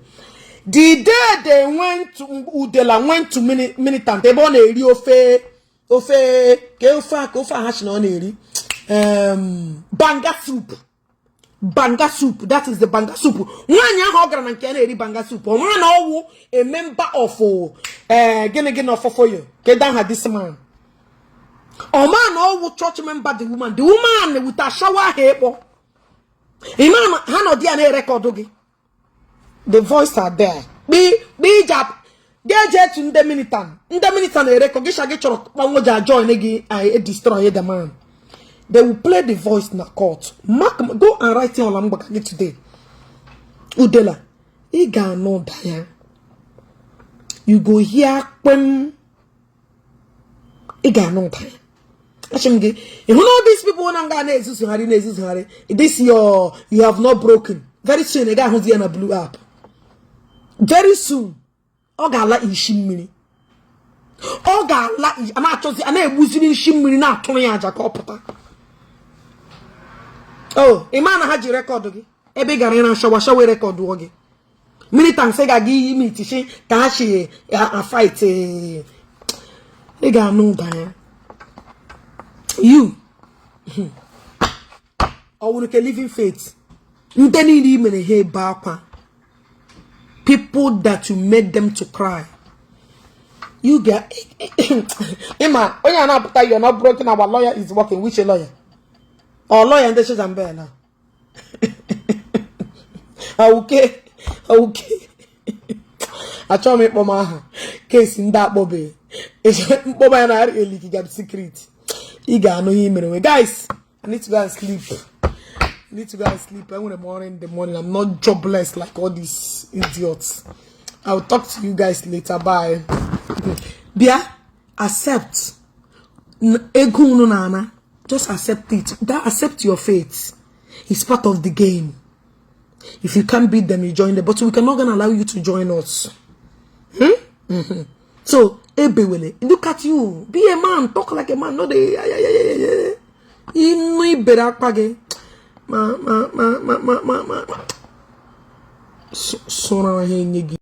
The day they went to Udela went to militant ebe ọ na-eri ofe ofe ka ofe a ka ofe a ha si na ọ na-eri banga soup. Banga soup, that is the banga soup. Nwaanyị ahụ ọ gara na nke ya na-eri banga soup, ọ mara na ọ wụ a member of gịnị gịnị ọfọfọ ya. Kedu aha this man? Ọ ma na ọ wụ church member. The woman with ashawo ahụ ịkpọ ịma na ha nọ di ya na-erekọdụ gị. The voice are there. Kpi kpi jap ga-eje etu ndị militant ndị militant na-erekọ gị sha gị chọrọ kpanwo ji join gị, I destroy the man. They will play the voice na court. Mark, go and write it on mgbaka gị today. Udela, ị ga-anụ ụda ya. You go hear kpem. Ị ga-anụ ụda ya. Achị m gị, ị hụ na all these people na nga na-ezuzugharị na-ezuzugharị, this your you have not broken. Very soon ị ga-ahụzi ya na blue app. Very soon ọ ga-ala ishi mmiri. Ọ ga-ala a na-achọzi a na-egbuziri nshi mmiri na-atụrụ ya aja ka ọ pụta. Oh, ị ma na ha ji rekọdụ gị ebe ị gara ịra shawa shawa rekọdụ gị. Militants ị ga-aga iyi mitishi ka ha si a fight. Ị ga-anụ ụda ya. You ọ wụrụ ke Living Faith ndị niile i mere ha ebe akwa. People that you made them to cry, you get. Ịma onye a na-apụta, "You're not broken, our lawyer is working." Which lawyer? Or lawyer ndị Chijambe na okay. Achọghị m ịkpọ m aha kesi ndị akpọbe mkpọba ya na elikiga secret. Ị ga-anụ ihe i mere nwe. Guys, I need to go and sleep. I need to go and sleep. Enwere m ọrụ in the morning. I'm not jobless like all these idiots. I will talk to you guys later. Bye. Bịa accept ego unu na-ana. Just accept it. That accept your fate. It's part of the game. If you can't beat them, you join them, but we cannot gonna allow you to join us. So ebewele, look at you. Be a man. Talk like a man. No dey inu ibere akpa gị ma ma ma ma ma ma ma sụrụ ha enye gị.